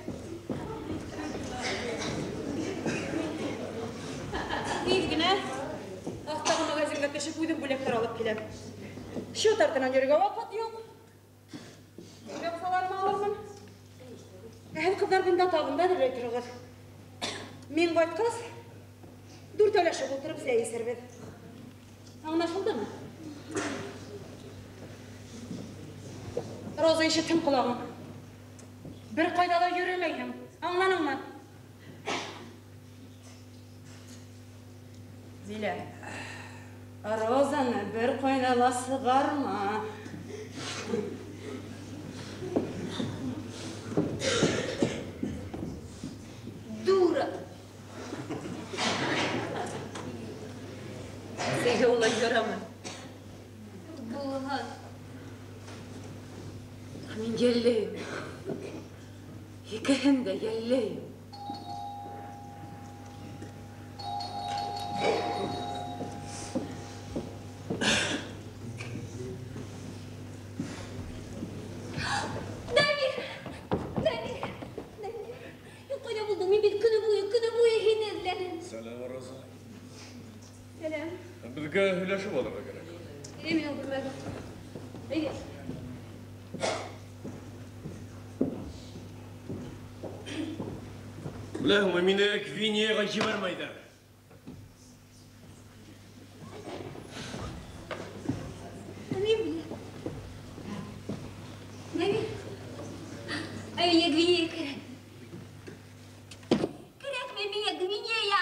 Тиҙ генә аҫтағы магазинға төшөп үҙем бүләктәр алып киләм. Счет артынан йөрөргә ваҡыт юҡ. Аҡсаларымы алырмын. Ә һеҙ, ҡыҙҙар, бында табында әҙерләй тороғоҙ. Мин ҡайтҡас, дүртәүләшеп ултырып сәй эсербеҙ. Аңлашылдымы? Роза, ишетһен ҡолағың. Бер ҡайҙа ла йөрөмәйһең. Аңланыңмы? Зилә, Розаны бер ҡайҙа ла сығарма. Дура! Әсәйгә улай ярамай. Булһын. Мин йәлләйем. Икеһен дә йәлләйем. Дамир! Дамир! Дамир! Һин ҡайҙа булдың? Мин бит көнө буйы, көнө буйы һине эҙләнем. Сәләм, Роза. Сәләм. Беҙгә һөйләшеп алырға кәрәк. Әйҙә, минең бүлмәгә. Әйҙә. Беләһеңме, мине Гвинеяға ебәрмәйҙәр. Мин беләм. Дамир. Ә миңә Гвинея кәрәк. Кәрәкме миңә Гвинея?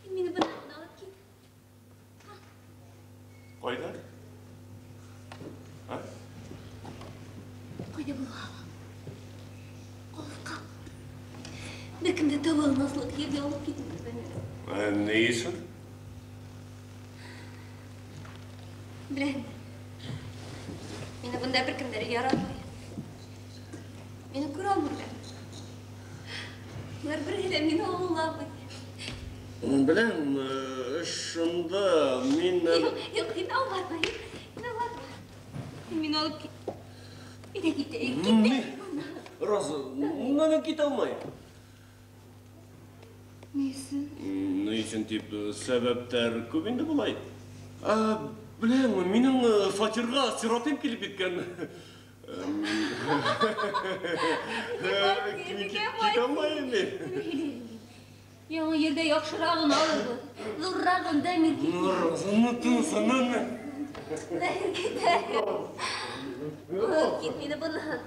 Һин мине бынан алып кит. Ҡайҙа? А? Ҡайҙа булһа? Алыҫҡа. Бер кем дә таба алмаҫлыҡ ергә алып кит мине, Дамир. Ә, ни өсөн? Беләм. Мине бында бер кем дә яратмай. Мине күрә алмайҙар. Улар береһе лә мине аңламай. Беләм, эш шунда, мин... Юҡ, юҡ, һин аңлатма, һин аңлатма. Һин мине алып кит. Әйҙә китәйек, китәйек. Роза, мин китә алмайым. Ни өсөн? Ни өсөн тип сәбәптәр күп инде былай. Беләңме, минең фатирға Сиратым килеп еткән. Китә алмайым мин. Яңы ерҙә яҡшырағын алырбыҙ. Ҙурырағын, Дамир, китмә. Розаны тынсанан. Дамир, китә. Алып кит мине бынан.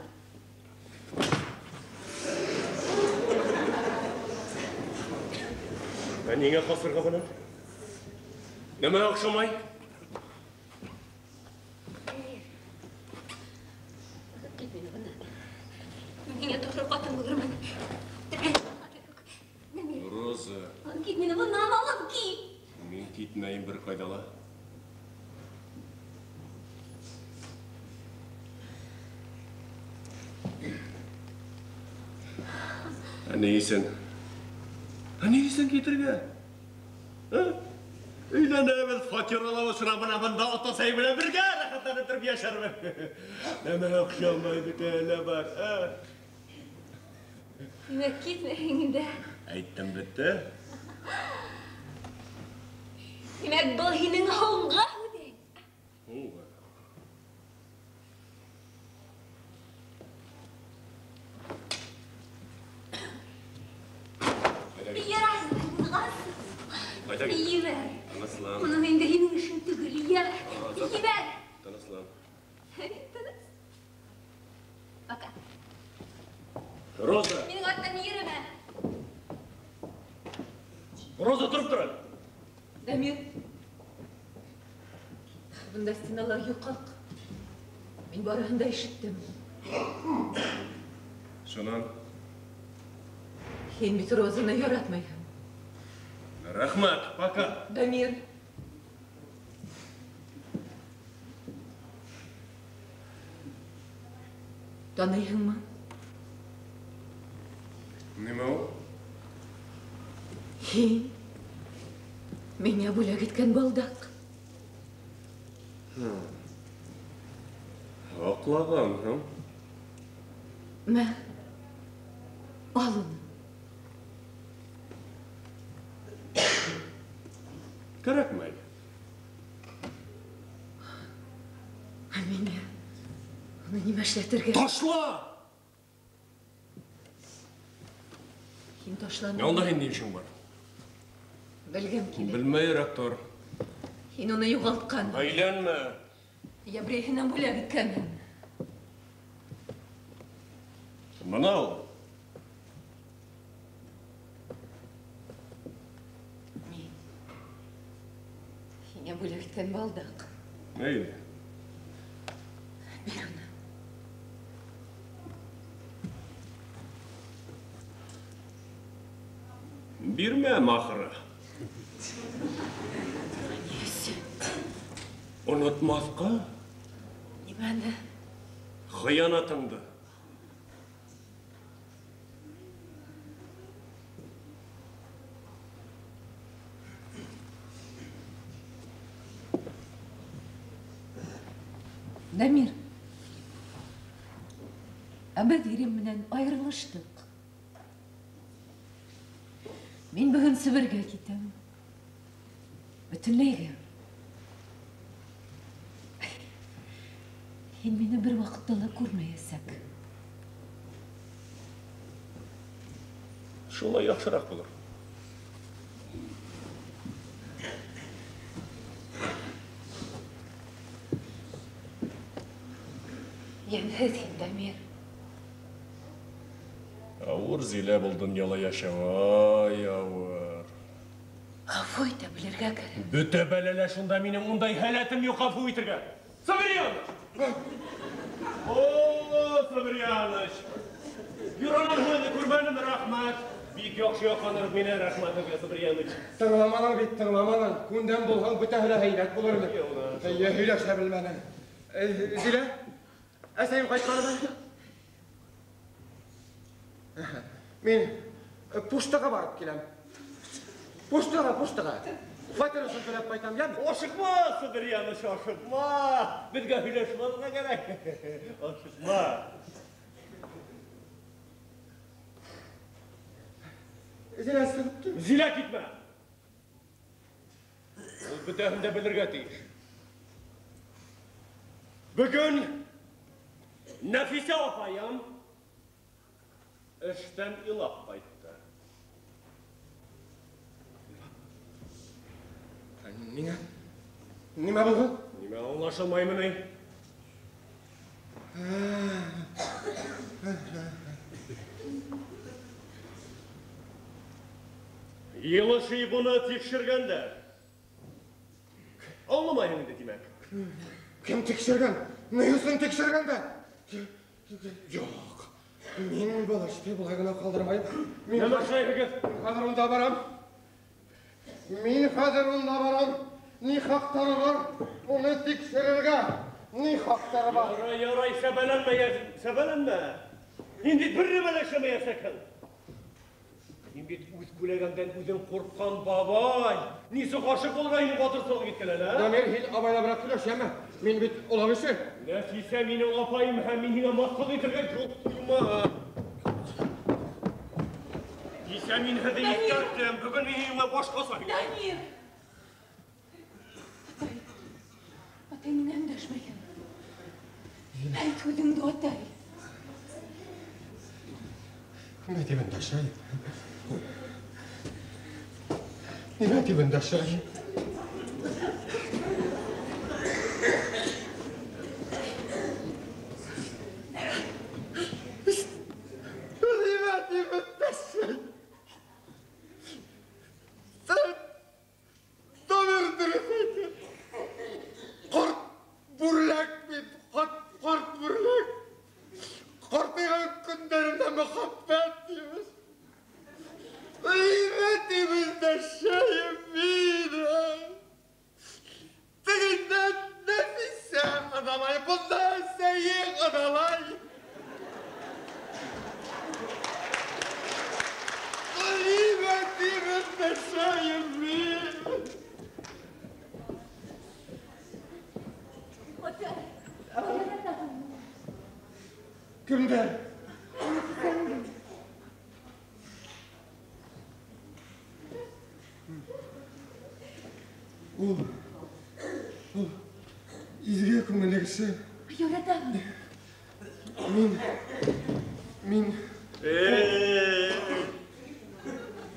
Ә ниңә ҡасырға бынан? Нәмә оҡшамай? Алып кит мине бынан. Миңә тоғро ҡатын булырмын. Роза. Алып кит мине бынан, алып кит. Мин китмәйем бер ҡайҙа ла. Ә ни өсөн? Ә ни өсөн китергә? Өйләнәбеҙ, фатир алабыҙ, шунан бына бында ата-әсәй менән бергә рәхәтләнеп тороп йәшәрбеҙ. Нәмә оҡшамай бөтәһе лә бар. Тимәк, китмәйһең инде. Әйттем бөттө. Тимәк, был һинең һуңғы һүҙең. Һуңғы. Ебәр. Тыныслан. Уның инде һинең эшең түгел. Ебәр. Ебәр. Тыныслан. Тыныс. Пока. Роза. Минең арттан йөрөмә. Роза, тороп тор әле. Дамир. Бында стеналар йоҡаҡ. Мин барыһын да ишеттем. Шунан? Һин бит Розаны яратмайһың. Рәхмәт, пока. Дамир. Таныйһыңмы? Нимә ул? Һин миңә бүләк иткән балдаҡ. Аҡлағанһың. Мә, ал уны. Кәрәкмәй. Ә миңә уны нимә эшләтергә? Ташла! Һин ташланы. Унда һин ни эшең бар? Белгем килә. Белмәйерәк тор. Һин уны юғалтҡан. Әйләнмә. Йә берәйһенән бүләк иткәнһең. Бына ул. Һиңә бүләк иткән балдаҡ. Әйҙә. Бир уны. Бирмәм ахыры. Ни өсөн? Онотмаҫҡа. Нимәне? Хыянатыңды. Дамир, ә беҙ ирем менән айырылыштыҡ. Мин бөгөн Себергә китәм. Бөтөнләйгә. Һин мине бер ваҡытта ла күрмәйәсәк. Шулай яҡшыраҡ булыр. Йәмһеҙ һин, Дамир. Ауыр Зилә был донъяла йәшәү, ай, ауыр. Ғәфү итә белергә кәрәк. Бөтә бәләлә шунда минең ундай һәләтем юҡ ғәфү итергә. Сабирьяныч! О, Сабирьяныч! Юранан һүҙе күрмәнем, рәхмәт. Бик яҡшы яҡланыр мине, рәхмәт һеҙгә, Сабирьяныч. Тыңламаның бит, тыңламаның. Күндәм булһаң, бөтәһе лә һәйбәт булыр ине. Эйе, һөйләшә белмәнең. Зилә, әсәйем ҡайтҡанмы? Мин поштаға барып киләм. Поштаға, поштаға. Фатир өсөн түләп ҡайтам, йәме? Ашыҡма, Сабирьяныч, ашыҡма. Беҙгә һөйләшеп алырға кәрәк. Ашыҡма. Зилә сығып кит. Зилә китмә. Ул бөтәһен дә белергә тейеш. Бөгөн Нәфисә апайым эштән илап ҡайтты. Нимә булған? Нимә аңлашылмаймы ни? Йылышый бұны тикшергәндәр. Аңламайһың инде, тимәк. Кем тикшергән? Ни өсөн тикшергәндәр? Юҡ. Мин был эште былай ғына ҡалдырмайым. Мин хәҙер унда барам. Мин хәҙер унда барам. Ни хаҡтары бар? Уны тикшерергә. Ни хаҡтары бар? Ярай, ярай, сәбәләнмә, сәбәләнмә. Һин бит бер нәмә лә эшләмәйәсәкһең. Һин бит үҙ күләгәңдән үҙең ҡурҡҡан бабай. Нисек ғашиҡ булырға һинең батырсылыҡ иткән әле, ә? Дамир, һин абайлабыраҡ һөйләш, йәме? Мин бит оло кеше. Нәфисә минең апайым һәм мин һиңә мыҫҡыл итергә юл ҡуймам. Нисә мин һеҙҙе иҫкәрттем, бөгөн мин һинең башҡаса һөйләйем. Дамир! Атай, атай миңә өндәшмәгән. Әйт һүҙеңде, атай. Нимә тип өндәшәй? Нимә тип өндәшәй? Нимә тип өндәшәй? Һән Дамир дөрөҫ әйтә. Ҡорт бүрләк бит, ҡорт бүрләк. Ҡартайған көндәрендә мөхәббәт тибеҙ. Нимә тип өндәшәйем мин? Тегендә Нәфисә ыҙалай, бында әсәйең ыҙалай. Нимә тип өндәшәйем мин? Атай, яратаһыңмы? Кемде? Нәфисәңде. Ул изге күңелле кеше. Яратамын. Мин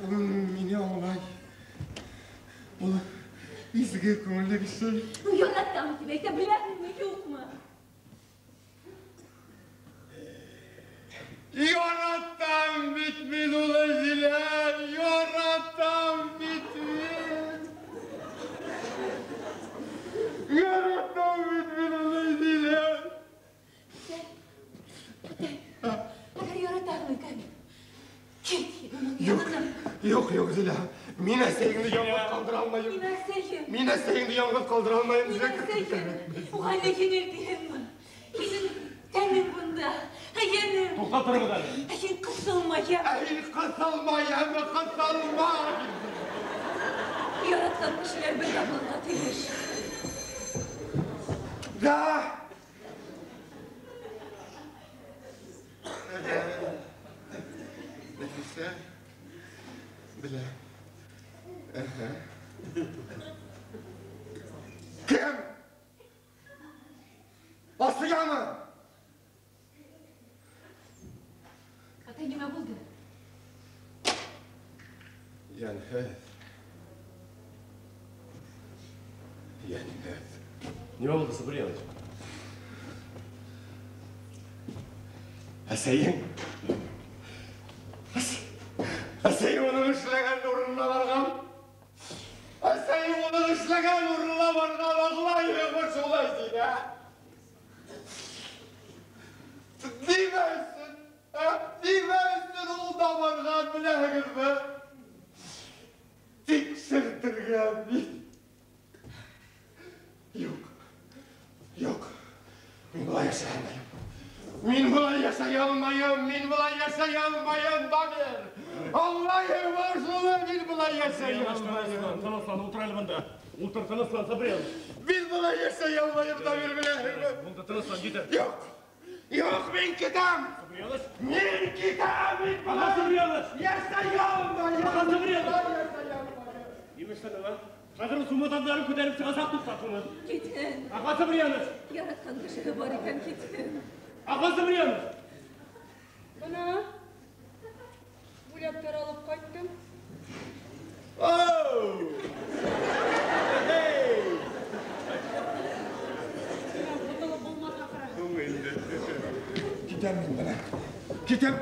ул мине аңлай. Ул изге күңелле кеше. Яратам тип әйтә беләһеңме, юҡмы? Яратам бит мин уны, Зилә, яратам бит мин. Яратам бит мин уны, Зилә. Атай, әгәр яратаһың икән, кит уның Юҡ, янына. юҡ, юҡ, Зилә. Мин әсәйеңде яңғыҙ ҡалдыра алмайым. Мин әсәйем. Мин әсәйеңде яңғыҙ ҡалдыра алмайым, Мин Зилә. әсәйем. Уға әллә еңел тиһеңме? Һинең тәнең бында. Әйәнем. Туҡтап тороғоҙ әле. Ә һин ҡыҫылма, йәме? Ә һин ҡыҫылма, йәме, ҡыҫылма. Яратҡан кешеләр бергә булырға тейеш. Да. Нәфисә белә. Кем? Асиямы? Атай, нимә булды? Йәнһеҙ. Йәнһеҙ. Нимә булды, Сабрияныч? Әсәйең. Әсәйең уның эшләгән урынына барған. Әсәйең уның эшләгән урынына барған. Аңлайһыңмы шулай, Зилә? Нимә өсөн? Нимә өсөн ул да барған, беләһегеҙме? Тикшертергә бит. Юҡ, юҡ. Мин былай йәшәй алмайым. Мин былай йәшәй алмайым, мин былай йәшәй алмайым, Дамир. Аңлайһыңмы шуны, мин былай йәшәй алмайым. Тыныслан, ултыр әле бында. Ултыр, тыныслан, Сабрияныч. Мин былай йәшәй алмайым, Дамир, беләһеңме? Булды, тыныслан, етер. Юҡ, юҡ, мин китәм. Сабрияныч. Мин китәм, мин былай Сабрияныч. йәшәй алмайым. Сабрияныч. Йәшәй алмайым. Нимә эшләнең, а? Хәҙер сумаҙандарын күтәреп сығасаҡ, туҡтат уны. Китһен. Аға Сабрияныч. Яратҡан кешеһе бар икән, китһен. Аға Сабрияныч. Бына бүләктәр алып ҡайттым. Оу! Hey! Китәм мин бына. Китәм.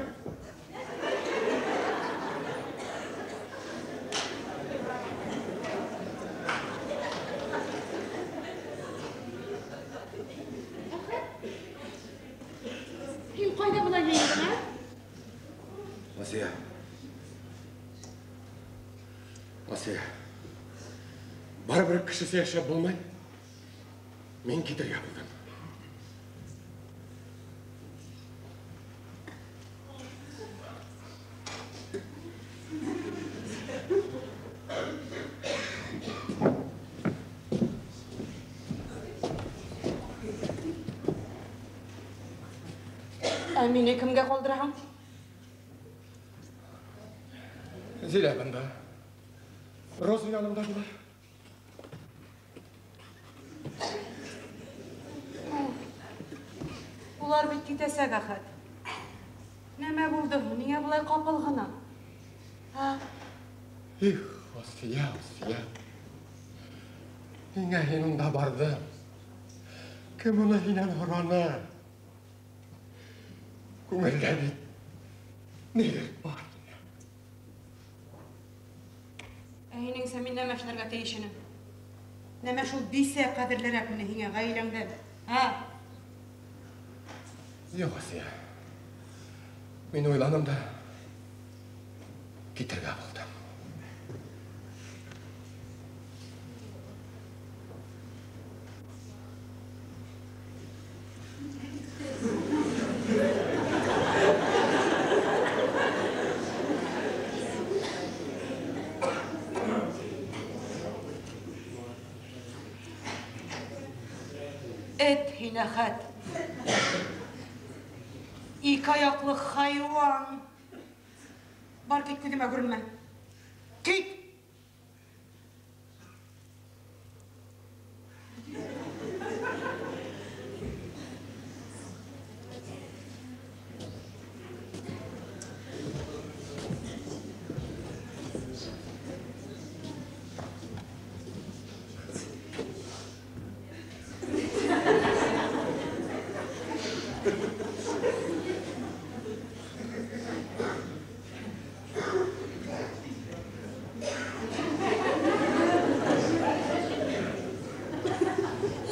Һин ҡайҙа былай йыйындың, ә? Асия. Асия. Барыбер кешесе йәшәп булмай. Мин китергә булдым. Ә мине кемгә ҡалдыраһың? Зилә бында. Роза янында булыр. Улар бит китәсәк, Әхәт. Нәмә булды? Ниңә былай ҡапыл ғына? Их, Асия, Асия. Ниңә һин унда барҙың? Кем уны һинән һораны? Күңелдә бит ниҙер бар. Ә һинеңсә мин нәмә эшләргә тейеш инем? Нәмә шул бисә ҡәҙерлерәк мине һиңә ғаиләңдән? Ә? Юҡ, Асия. Мин уйланым да китергә булдым. Эт һин, Әхәт. Ике аяҡлы хайуан. Бар, кит, күҙемә күренмә. Кит!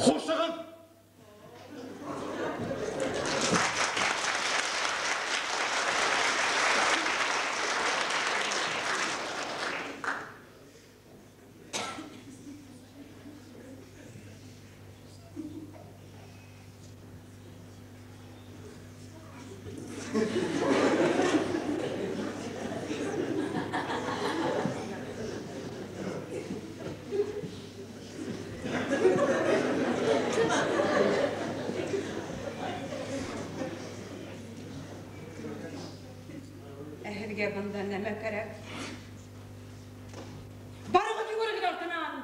Хушығыҙ! Ә һеҙгә бында нәмә кәрәк? Барығыҙ, йүгерегеҙ артынан!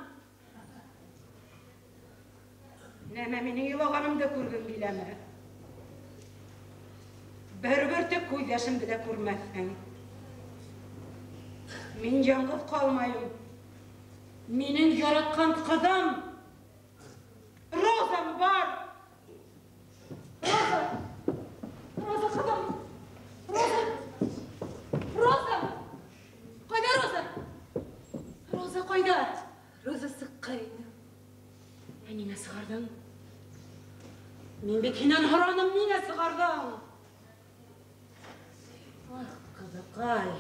Нәмә минең илағанымды күргең киләме? Бер бөртөк күҙ йәшемде лә күрмәҫһең. Мин яңғыҙ ҡалмайым. Минең яратҡан ҡыҙым Розам бар. Роза! Роза ҡыҙым! Роза! Роза! Ҡайҙа Роза? Роза ҡайҙа? Роза сыҡҡайны. Ә ниңә сығарҙың? Мин бит һинән һораным, ниңә сығарҙың? Ах, ҡыҙыҡай.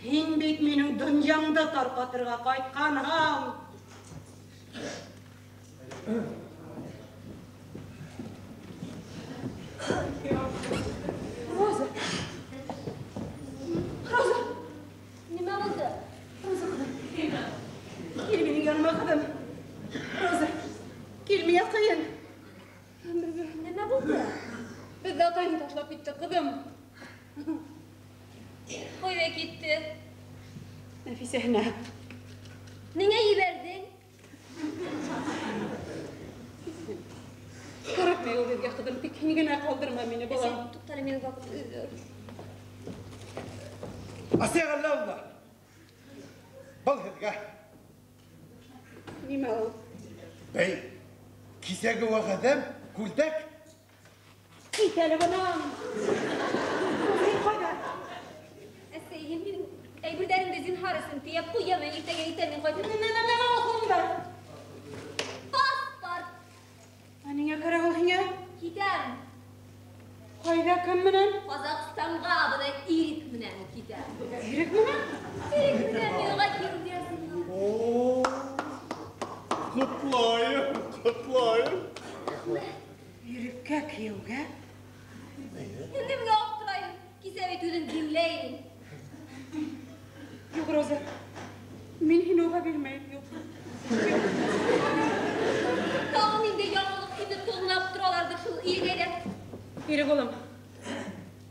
Һин бит минең донъямды тарҡатырға ҡайтҡанһың. Роза! Роза! Нимә булды? Роза ҡыҙым. Кил минең яныма, ҡыҙым. Роза, кил миңә ҡыйын. Нимә булды? Беҙҙе атайым ташлап китте, ҡыҙым. Ҡайҙа китте? Нәфисәһенә. Ниңә ебәрҙең? Кәрәкмәй ул беҙгә, ҡыҙым. Тик һин генә ҡалдырма мине, балам. Туҡта әле, минең ваҡыт. Асия Ғәлләүовна, был һеҙгә. Нимә ул? Бәй, кисәге вәғәҙәм, күлдәк. Кит әле бынан. Һин ҡайҙа? Әсәй, һин минең әйберҙәремде зинһар өсөн төйәп ҡуй, яме, иртәгә иртән мин ҡайтып. Нәмә ул ҡулыңда? Паспорт. Ә ниңә кәрәк ул һиңә? Китәм. Ҡайҙа, кем менән? Ҡаҙағстанға, бына Ирек менән китәм. Ирек менән? Ирек менән мин уға килде язылған. Ҡотлайым, ҡотлайым. Иреккә кейәүгә? Нимәгә аптырайым? Кисә бит үҙең димләйем. Юҡ, Роза. Мин һине уға бирмәйем, юҡ. Тағын инде яңылыҡ һине тонлап тораларҙыр шул иргә. Ирек улым,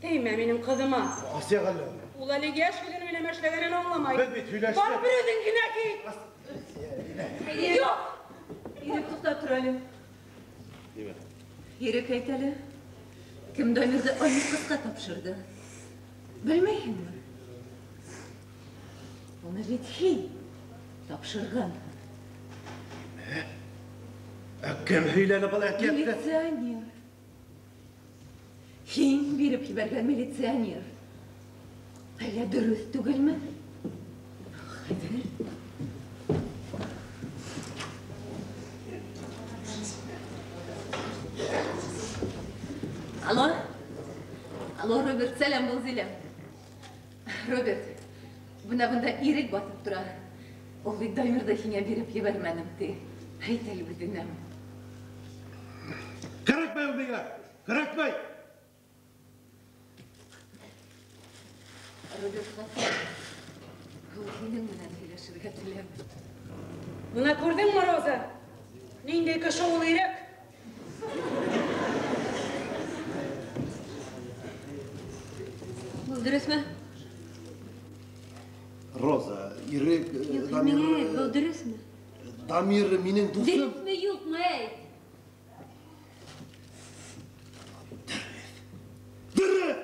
теймә минең ҡыҙыма. Асия Ғәлләмовна. Ул әле йәш килен минән эшләгәнен аңламай. Беҙ бит һөйләштек. Бар бер үҙең генә кит. Юҡ. Ирек, туҡтап тор әле. Нимә? Ирек, әйт әле. Кем Дамирҙы Айнур тапшырҙы? Белмәйһеңме? Уны бит һин тапшырған. Нимә? Ә кем һөйләне был әкиәтте? Милиционер. Һин биреп ебәргән милиционер. Әллә дөрөҫ түгелме? Хәҙер. Алло? Алло, Роберт, сәләм, был Зилә. Роберт, бына бында Ирек батып тора. Ул бит Дамирҙы һиңә биреп ебәрмәнем, ти. Әйт әле үҙенә. Кәрәкмәй ул миңә, кәрәкмәй! Роберт, ғәфү. Ул һинең менән һөйләшергә теләмәй. Бына күрҙеңме, Роза? Ниндәй кеше ул Ирек? Был дөрөҫмө? Роза, Ирек, Юҡ, Дамир... миңә әйт, был дөрөҫмө? Дамир минең дуҫым. Дөрөҫмө, юҡмы, әйт? Дөрөҫ!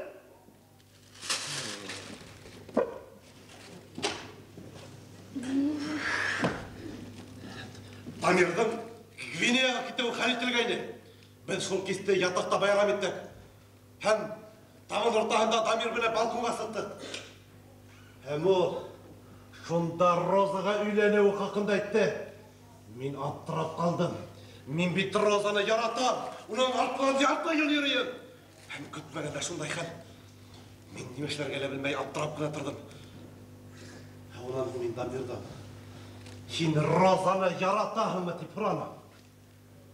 Дамирҙың Гвинеяға китеүе хәл ителгәйне. Беҙ шул кисте ятаҡта байрам иттек. Һәм табын уртаһында Дамир менән балконға сыҡтыҡ. Һәм ул шунда Розаға өйләнеүе хаҡында әйтте. Мин аптырап ҡалдым. Мин бит Розаны яратам. Уның артынан ярты йыл йөрөйөм. Һәм көтмәгәндә шундай хәл. Мин нимә эшләргә лә белмәй аптырап ҡына торҙом. Ә унан һуң мин Дамирҙан: Һин Розаны яратаһыңмы тип һораным.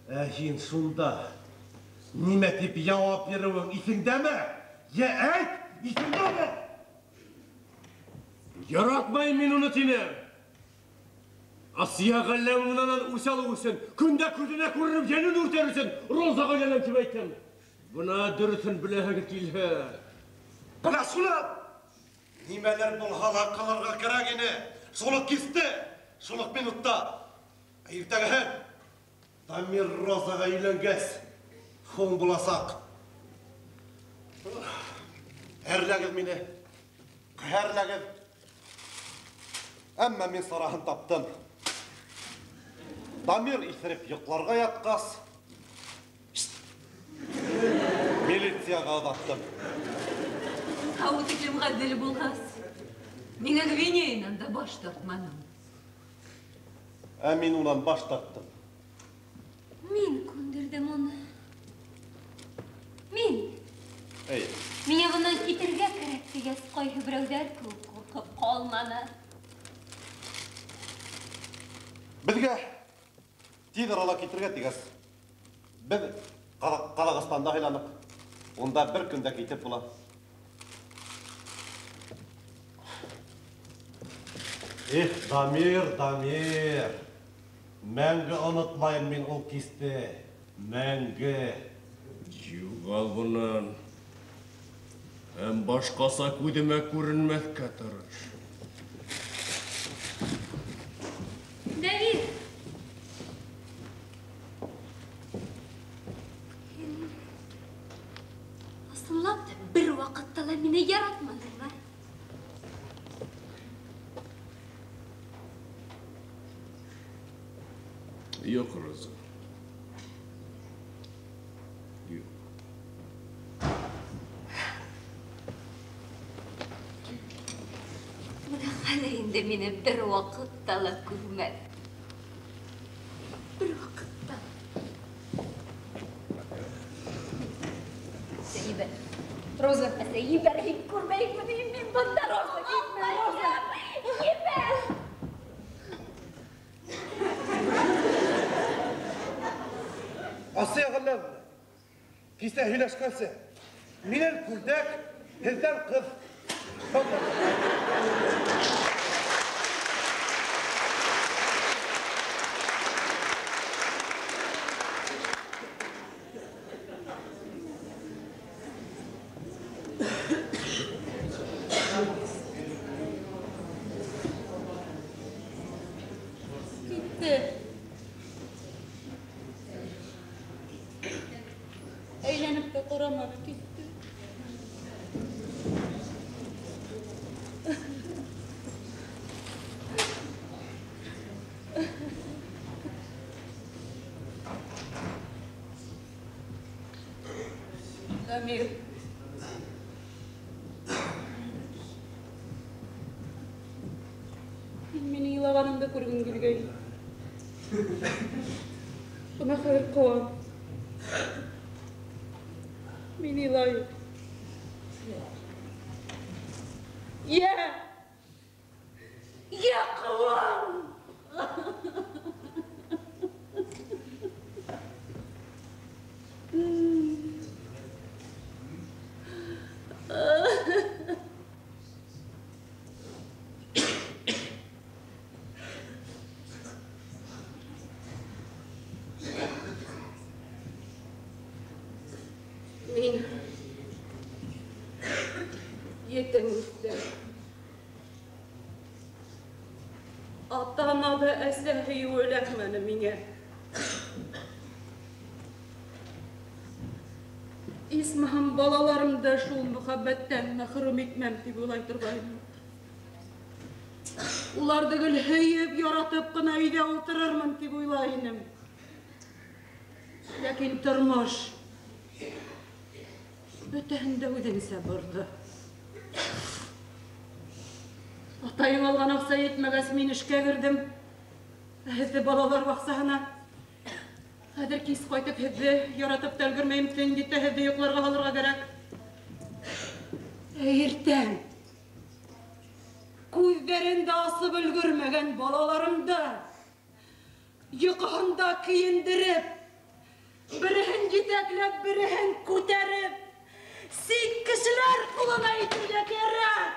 Ә һин шунда нимә тип яуап биреүең иҫеңдәме? Йә әйт, иҫеңдәме? Яратмайым мин уны тинем. Асия Ғәлләмовнанан үс алыу өсөн, көндә күҙенә күренеп йәнен үртәр өсөн Розаға өйләнәм тип әйттем. Бына дөрөҫөн беләһегеҙ килһә. Бына шуны! Нимәләр булһа ла ҡылырға кәрәк ине. Шул уҡ кисте, шул уҡ минутта. Иртәгәһен Дамир Розаға өйләнгәс, һуң буласаҡ. Әрләгеҙ мине, ҡәһәрләгеҙ. Әммә мин сараһын таптым. Дамир иҫереп йоҡларға ятҡас, милицияға оҙаттым. Һау тиклем ғәҙел булғас, миңә Гвинеянан да баш тартманым. Ә мин унан баш тарттым. Мин күндерҙем уны. Мин. Эйе. Миңә бынан китергә кәрәк тигәс, ҡайһы берәүҙәр кеүек ҡурҡып ҡалманы. Беҙгә тиҙ арала китергә тигәс, беҙ Ҡаҙағстанда һайланыҡ. Унда бер көндә китеп була. Эх, Дамир, Дамир. Мәңге онотмайым мин ул кисте. Мәңге. Юғал бынан. Һәм башҡаса күҙемә күренмәҫкә тырыш. Дамир! Һин ысынлап та бер ваҡытта ла мине яратманыңмы? Юҡ, Роза. Юҡ. мине бер ваҡытта ла күрмәҫ. Бер ваҡытта. Ебәр. Роза. Әсәй, ебәр, һин күрмәйеңме тием мин бында, Роза, китмә, Роза. Ебәр. Асия Ғәлләмовна, кисә һөйләшкәнсә, минән күлдәк, һеҙҙән ҡыҙ. Китте. Әйләнеп тә ҡараманы, китте. Дамир. Һин минең илағанымды күргең килгәйне. Бына хәҙер ҡыуан. Мин илайым. Йә! Йә, ҡыуан! Мин етем үҫтем. Ата-ана ҙа әсә һөйөүе эләкмәне миңә. Исмаһам балаларымды шул мөхәббәттән мәхрүм итмәм тип уйлай торғайным. Уларҙы гел һөйөп, яратып ҡына өйҙә ултырырмын тип уйлай инем. Ләкин тормош бөтәһен дә үҙенсә борҙо. Атайың алған аҡса етмәгәс, мин эшкә керҙем. Һеҙҙе балалар баҡсаһына. Хәҙер кис ҡайтып һеҙҙе яратып та өлгөрмәйем, төн етә һеҙҙе йоҡларға һалырға кәрәк. Ә иртән күҙҙәрен дә асып өлгөрмәгән балаларымды йоҡоһонда кейендереп, береһен етәкләп, береһен күтәреп, сит кешеләр ҡулына итергә кәрәк.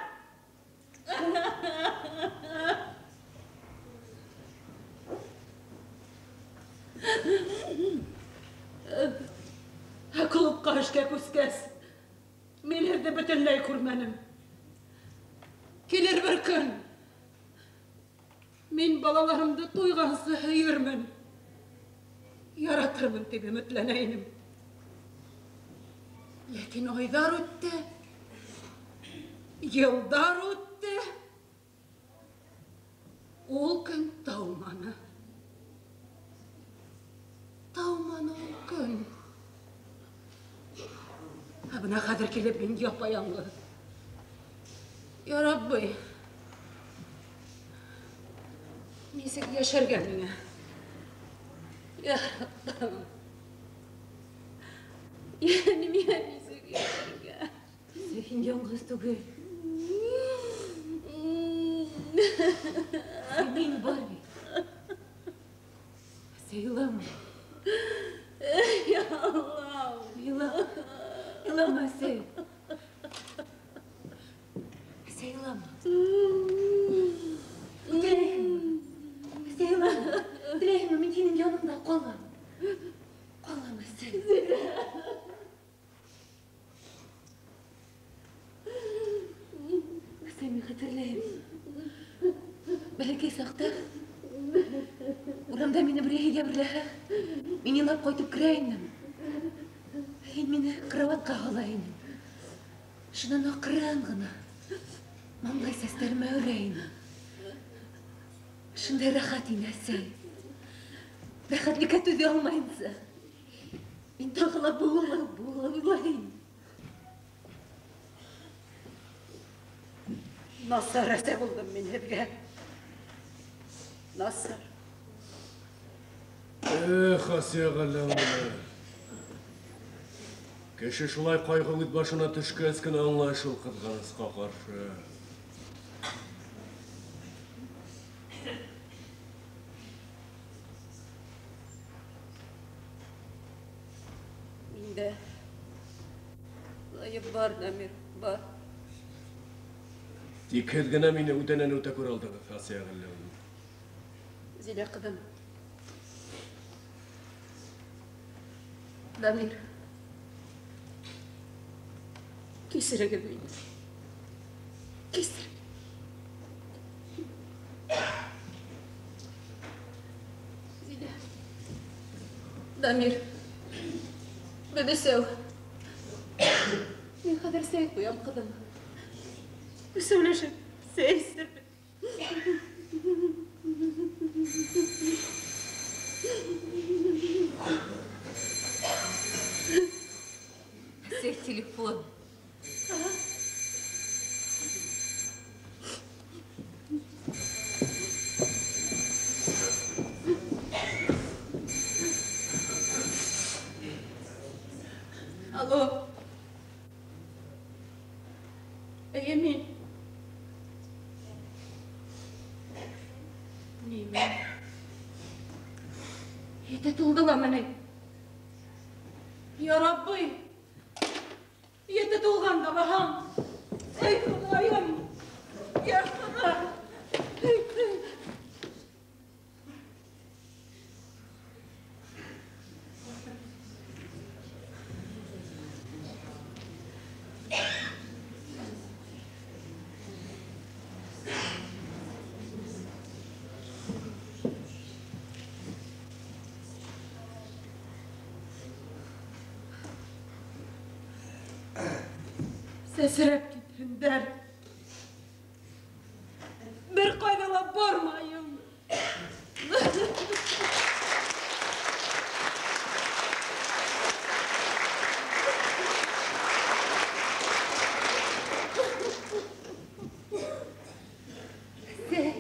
Ә клубҡа эшкә күскәс, мин һеҙҙе бөтөнләй күрмәнем. Килер бер көн, мин балаларымды туйғансы һөйөрмөн, яратырмын тип өмөтләнә инем. Ләкин айҙар үтте, йылдар үтте, ул көн тыуманы. Тыуманы ул көн. Ә бына хәҙер килеп мин япа-яңғыҙ. Я Рабби, нисек йәшәргә миңә? Я Раббым, миңә нисек йәшәргә? Һин яңғыҙ түгел. Мин бар бит. Әсәй, илама. Я Аллам. Илама, илама, әсәй. Әсәй, илама. Теләйһеңме? Әсәй, илама. Теләйһеңме, мин һинең яныңда ҡалам. Ҡалам, әсәй. Әсәй, мин хәтерләйем. Бәләкәй саҡта урамда мине берәйһе йәберләһә, мин илап ҡайтып керә инем. Һин мине караватҡа һала инең. Шунан аҡрын ғына маңлай сәстәремә өрә инең. Шундай рәхәт ине, әсәй. Рәхәтлеккә түҙә алмайынса, мин тағы ла быуылып, быуылып илай инем. Насар әсә булдым мин һеҙгә. Насар. Эх, Асия Галләмовна. Кеше шулай ҡайғы үҙ башына төшкәс кенә аңлай шул ҡыҙғанысҡа ҡаршы. Миндә ғәйеп бар, Дамир, бар. Тик һеҙ генә мине үтәнән үтә күрә алдығыҙ, Асия Галләмовна. Зилә ҡыҙым. Дамир. Кисерегеҙ мине. Кисерегеҙ. Зилә. Дамир. Беҙ өсәү. Мин хәҙер сәй ҡуям, ҡыҙым. Өсәүләшеп сәй эсербеҙ. Сәй телефон. Алло. Эйе, мин. Нимә? Ете тулды ла минең. Я Рабби! Ете тулған да баһам. Эй, Хоҙайым! Я Хоҙай! Сәсрәп китһендәр. Бер ҡайҙа ла бармайым. Сәй.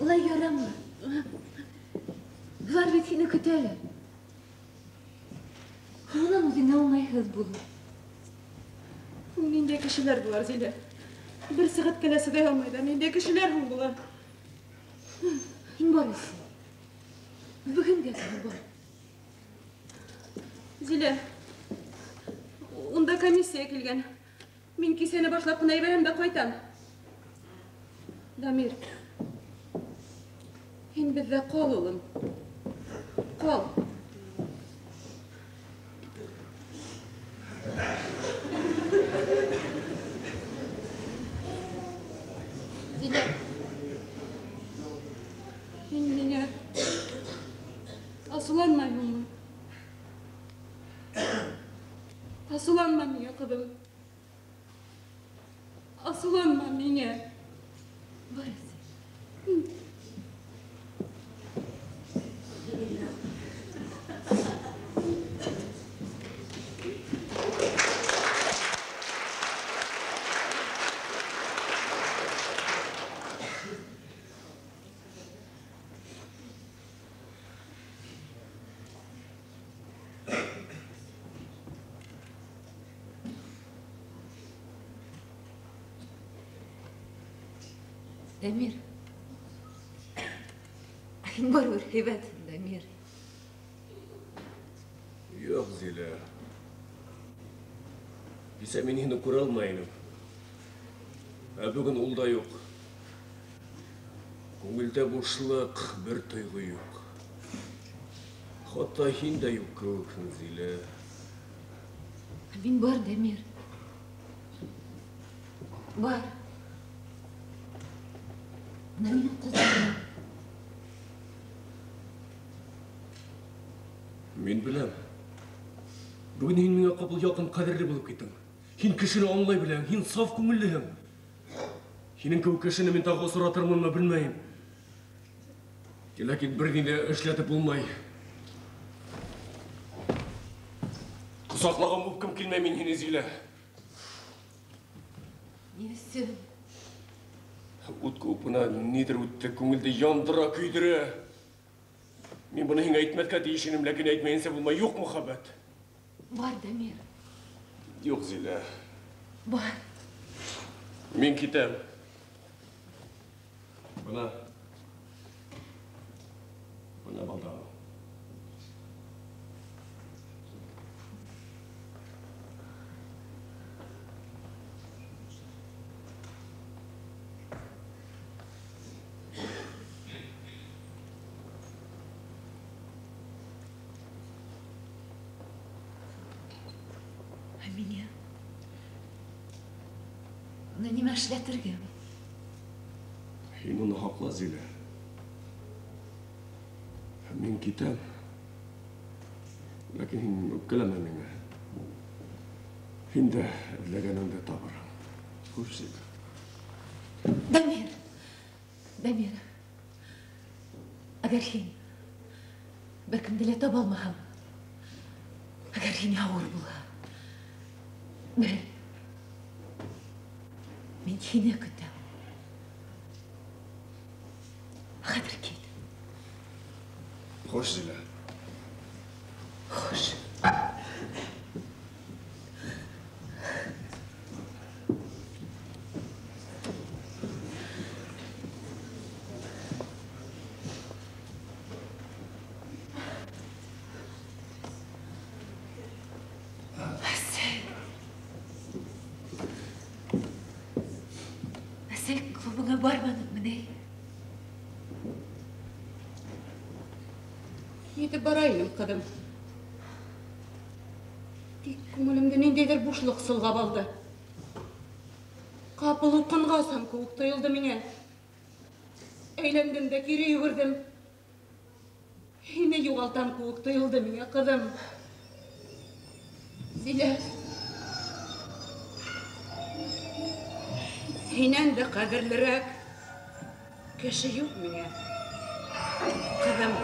Улай ярамы? Улар бит һине көтәләр. Һуңынан үҙеңә уңайһыҙ булыр. Ниндәй кешеләр булар, Зилә? Бер сәғәткә лә сыҙай алмай ҙа, ниндәй кешеләр һуң булар? Һин бар өсөн. Бөгөнгә генә бар. Зилә, унда комиссия килгән. Мин кисәне башлап ҡына ебәрәм дә ҡайтам. Дамир, һин беҙҙә ҡал, улым. Ҡал. Зилә, һин миңә асыуланмайһыңмы? Асыуланма миңә, ҡыҙым. Асыуланма миңә. Бар, әсәй. Дамир, һин барыбер һәйбәтһең, Дамир. Юҡ, Зилә. Кисә мин һине күрә алмай инем. Ә бөгөн ул да юҡ. Күңелдә бушлыҡ, бер тойғо юҡ. Хатта һин дә юҡ кеүекһең, Зилә. Мин бар, Дамир. Бар. Бына минең ҡулдарым. Мин беләм. Бөгөн һин миңә ҡапыл яҡын, ҡәҙерле булып киттең. Һин кешене аңлай беләһең, һин саф күңеллеһең. Һинең кеүек кешене мин тағы осратырмынмы белмәйем. Ләкин бер ни ҙә эшләтеп булмай. Ҡосаҡлағым үпкем килмәй мин һине, Зилә. Ни өсөн? Ут кеүек бына ниҙер үтте, күңелде яндыра, көйҙөрә. Мин быны һиңә әйтмәҫкә тейеш инем, ләкин әйтмәйенсә булмай. Юҡ мөхәббәт. Бар, Дамир. Юҡ, Зилә. Бар. Мин китәм. Бына. Бына балдағым. Ә миңә? Уны нимә эшләтергә? Һин уны һаҡла, Зилә. Мин китәм. Ләкин һин үпкәләмә миңә. Һин дә эҙләгәнеңде табырһың. Хуш, Зилә. Дамир, Дамир. Әгәр һин бер кемде лә таба алмаһаң, әгәр һиңә ауыр булһа, бел, мин һине көтәм. Хәҙер кит. Хуш, Зилә. Хуш. Әсәй. Әсәй, клубыңа барманыңмы ни? Етеп бара инем, ҡыҙым. Тик күңелемде ниндәйҙер бушлыҡ сылғап алды. Ҡапыл упҡынға асам кеүек тойолдо миңә. Әйләндем дә кире йүгерҙем. Һине юғалтам кеүек тойолдо миңә, ҡыҙым. Зилә. Һинән дә ҡәҙерлерәк кеше юҡ миңә, ҡыҙым.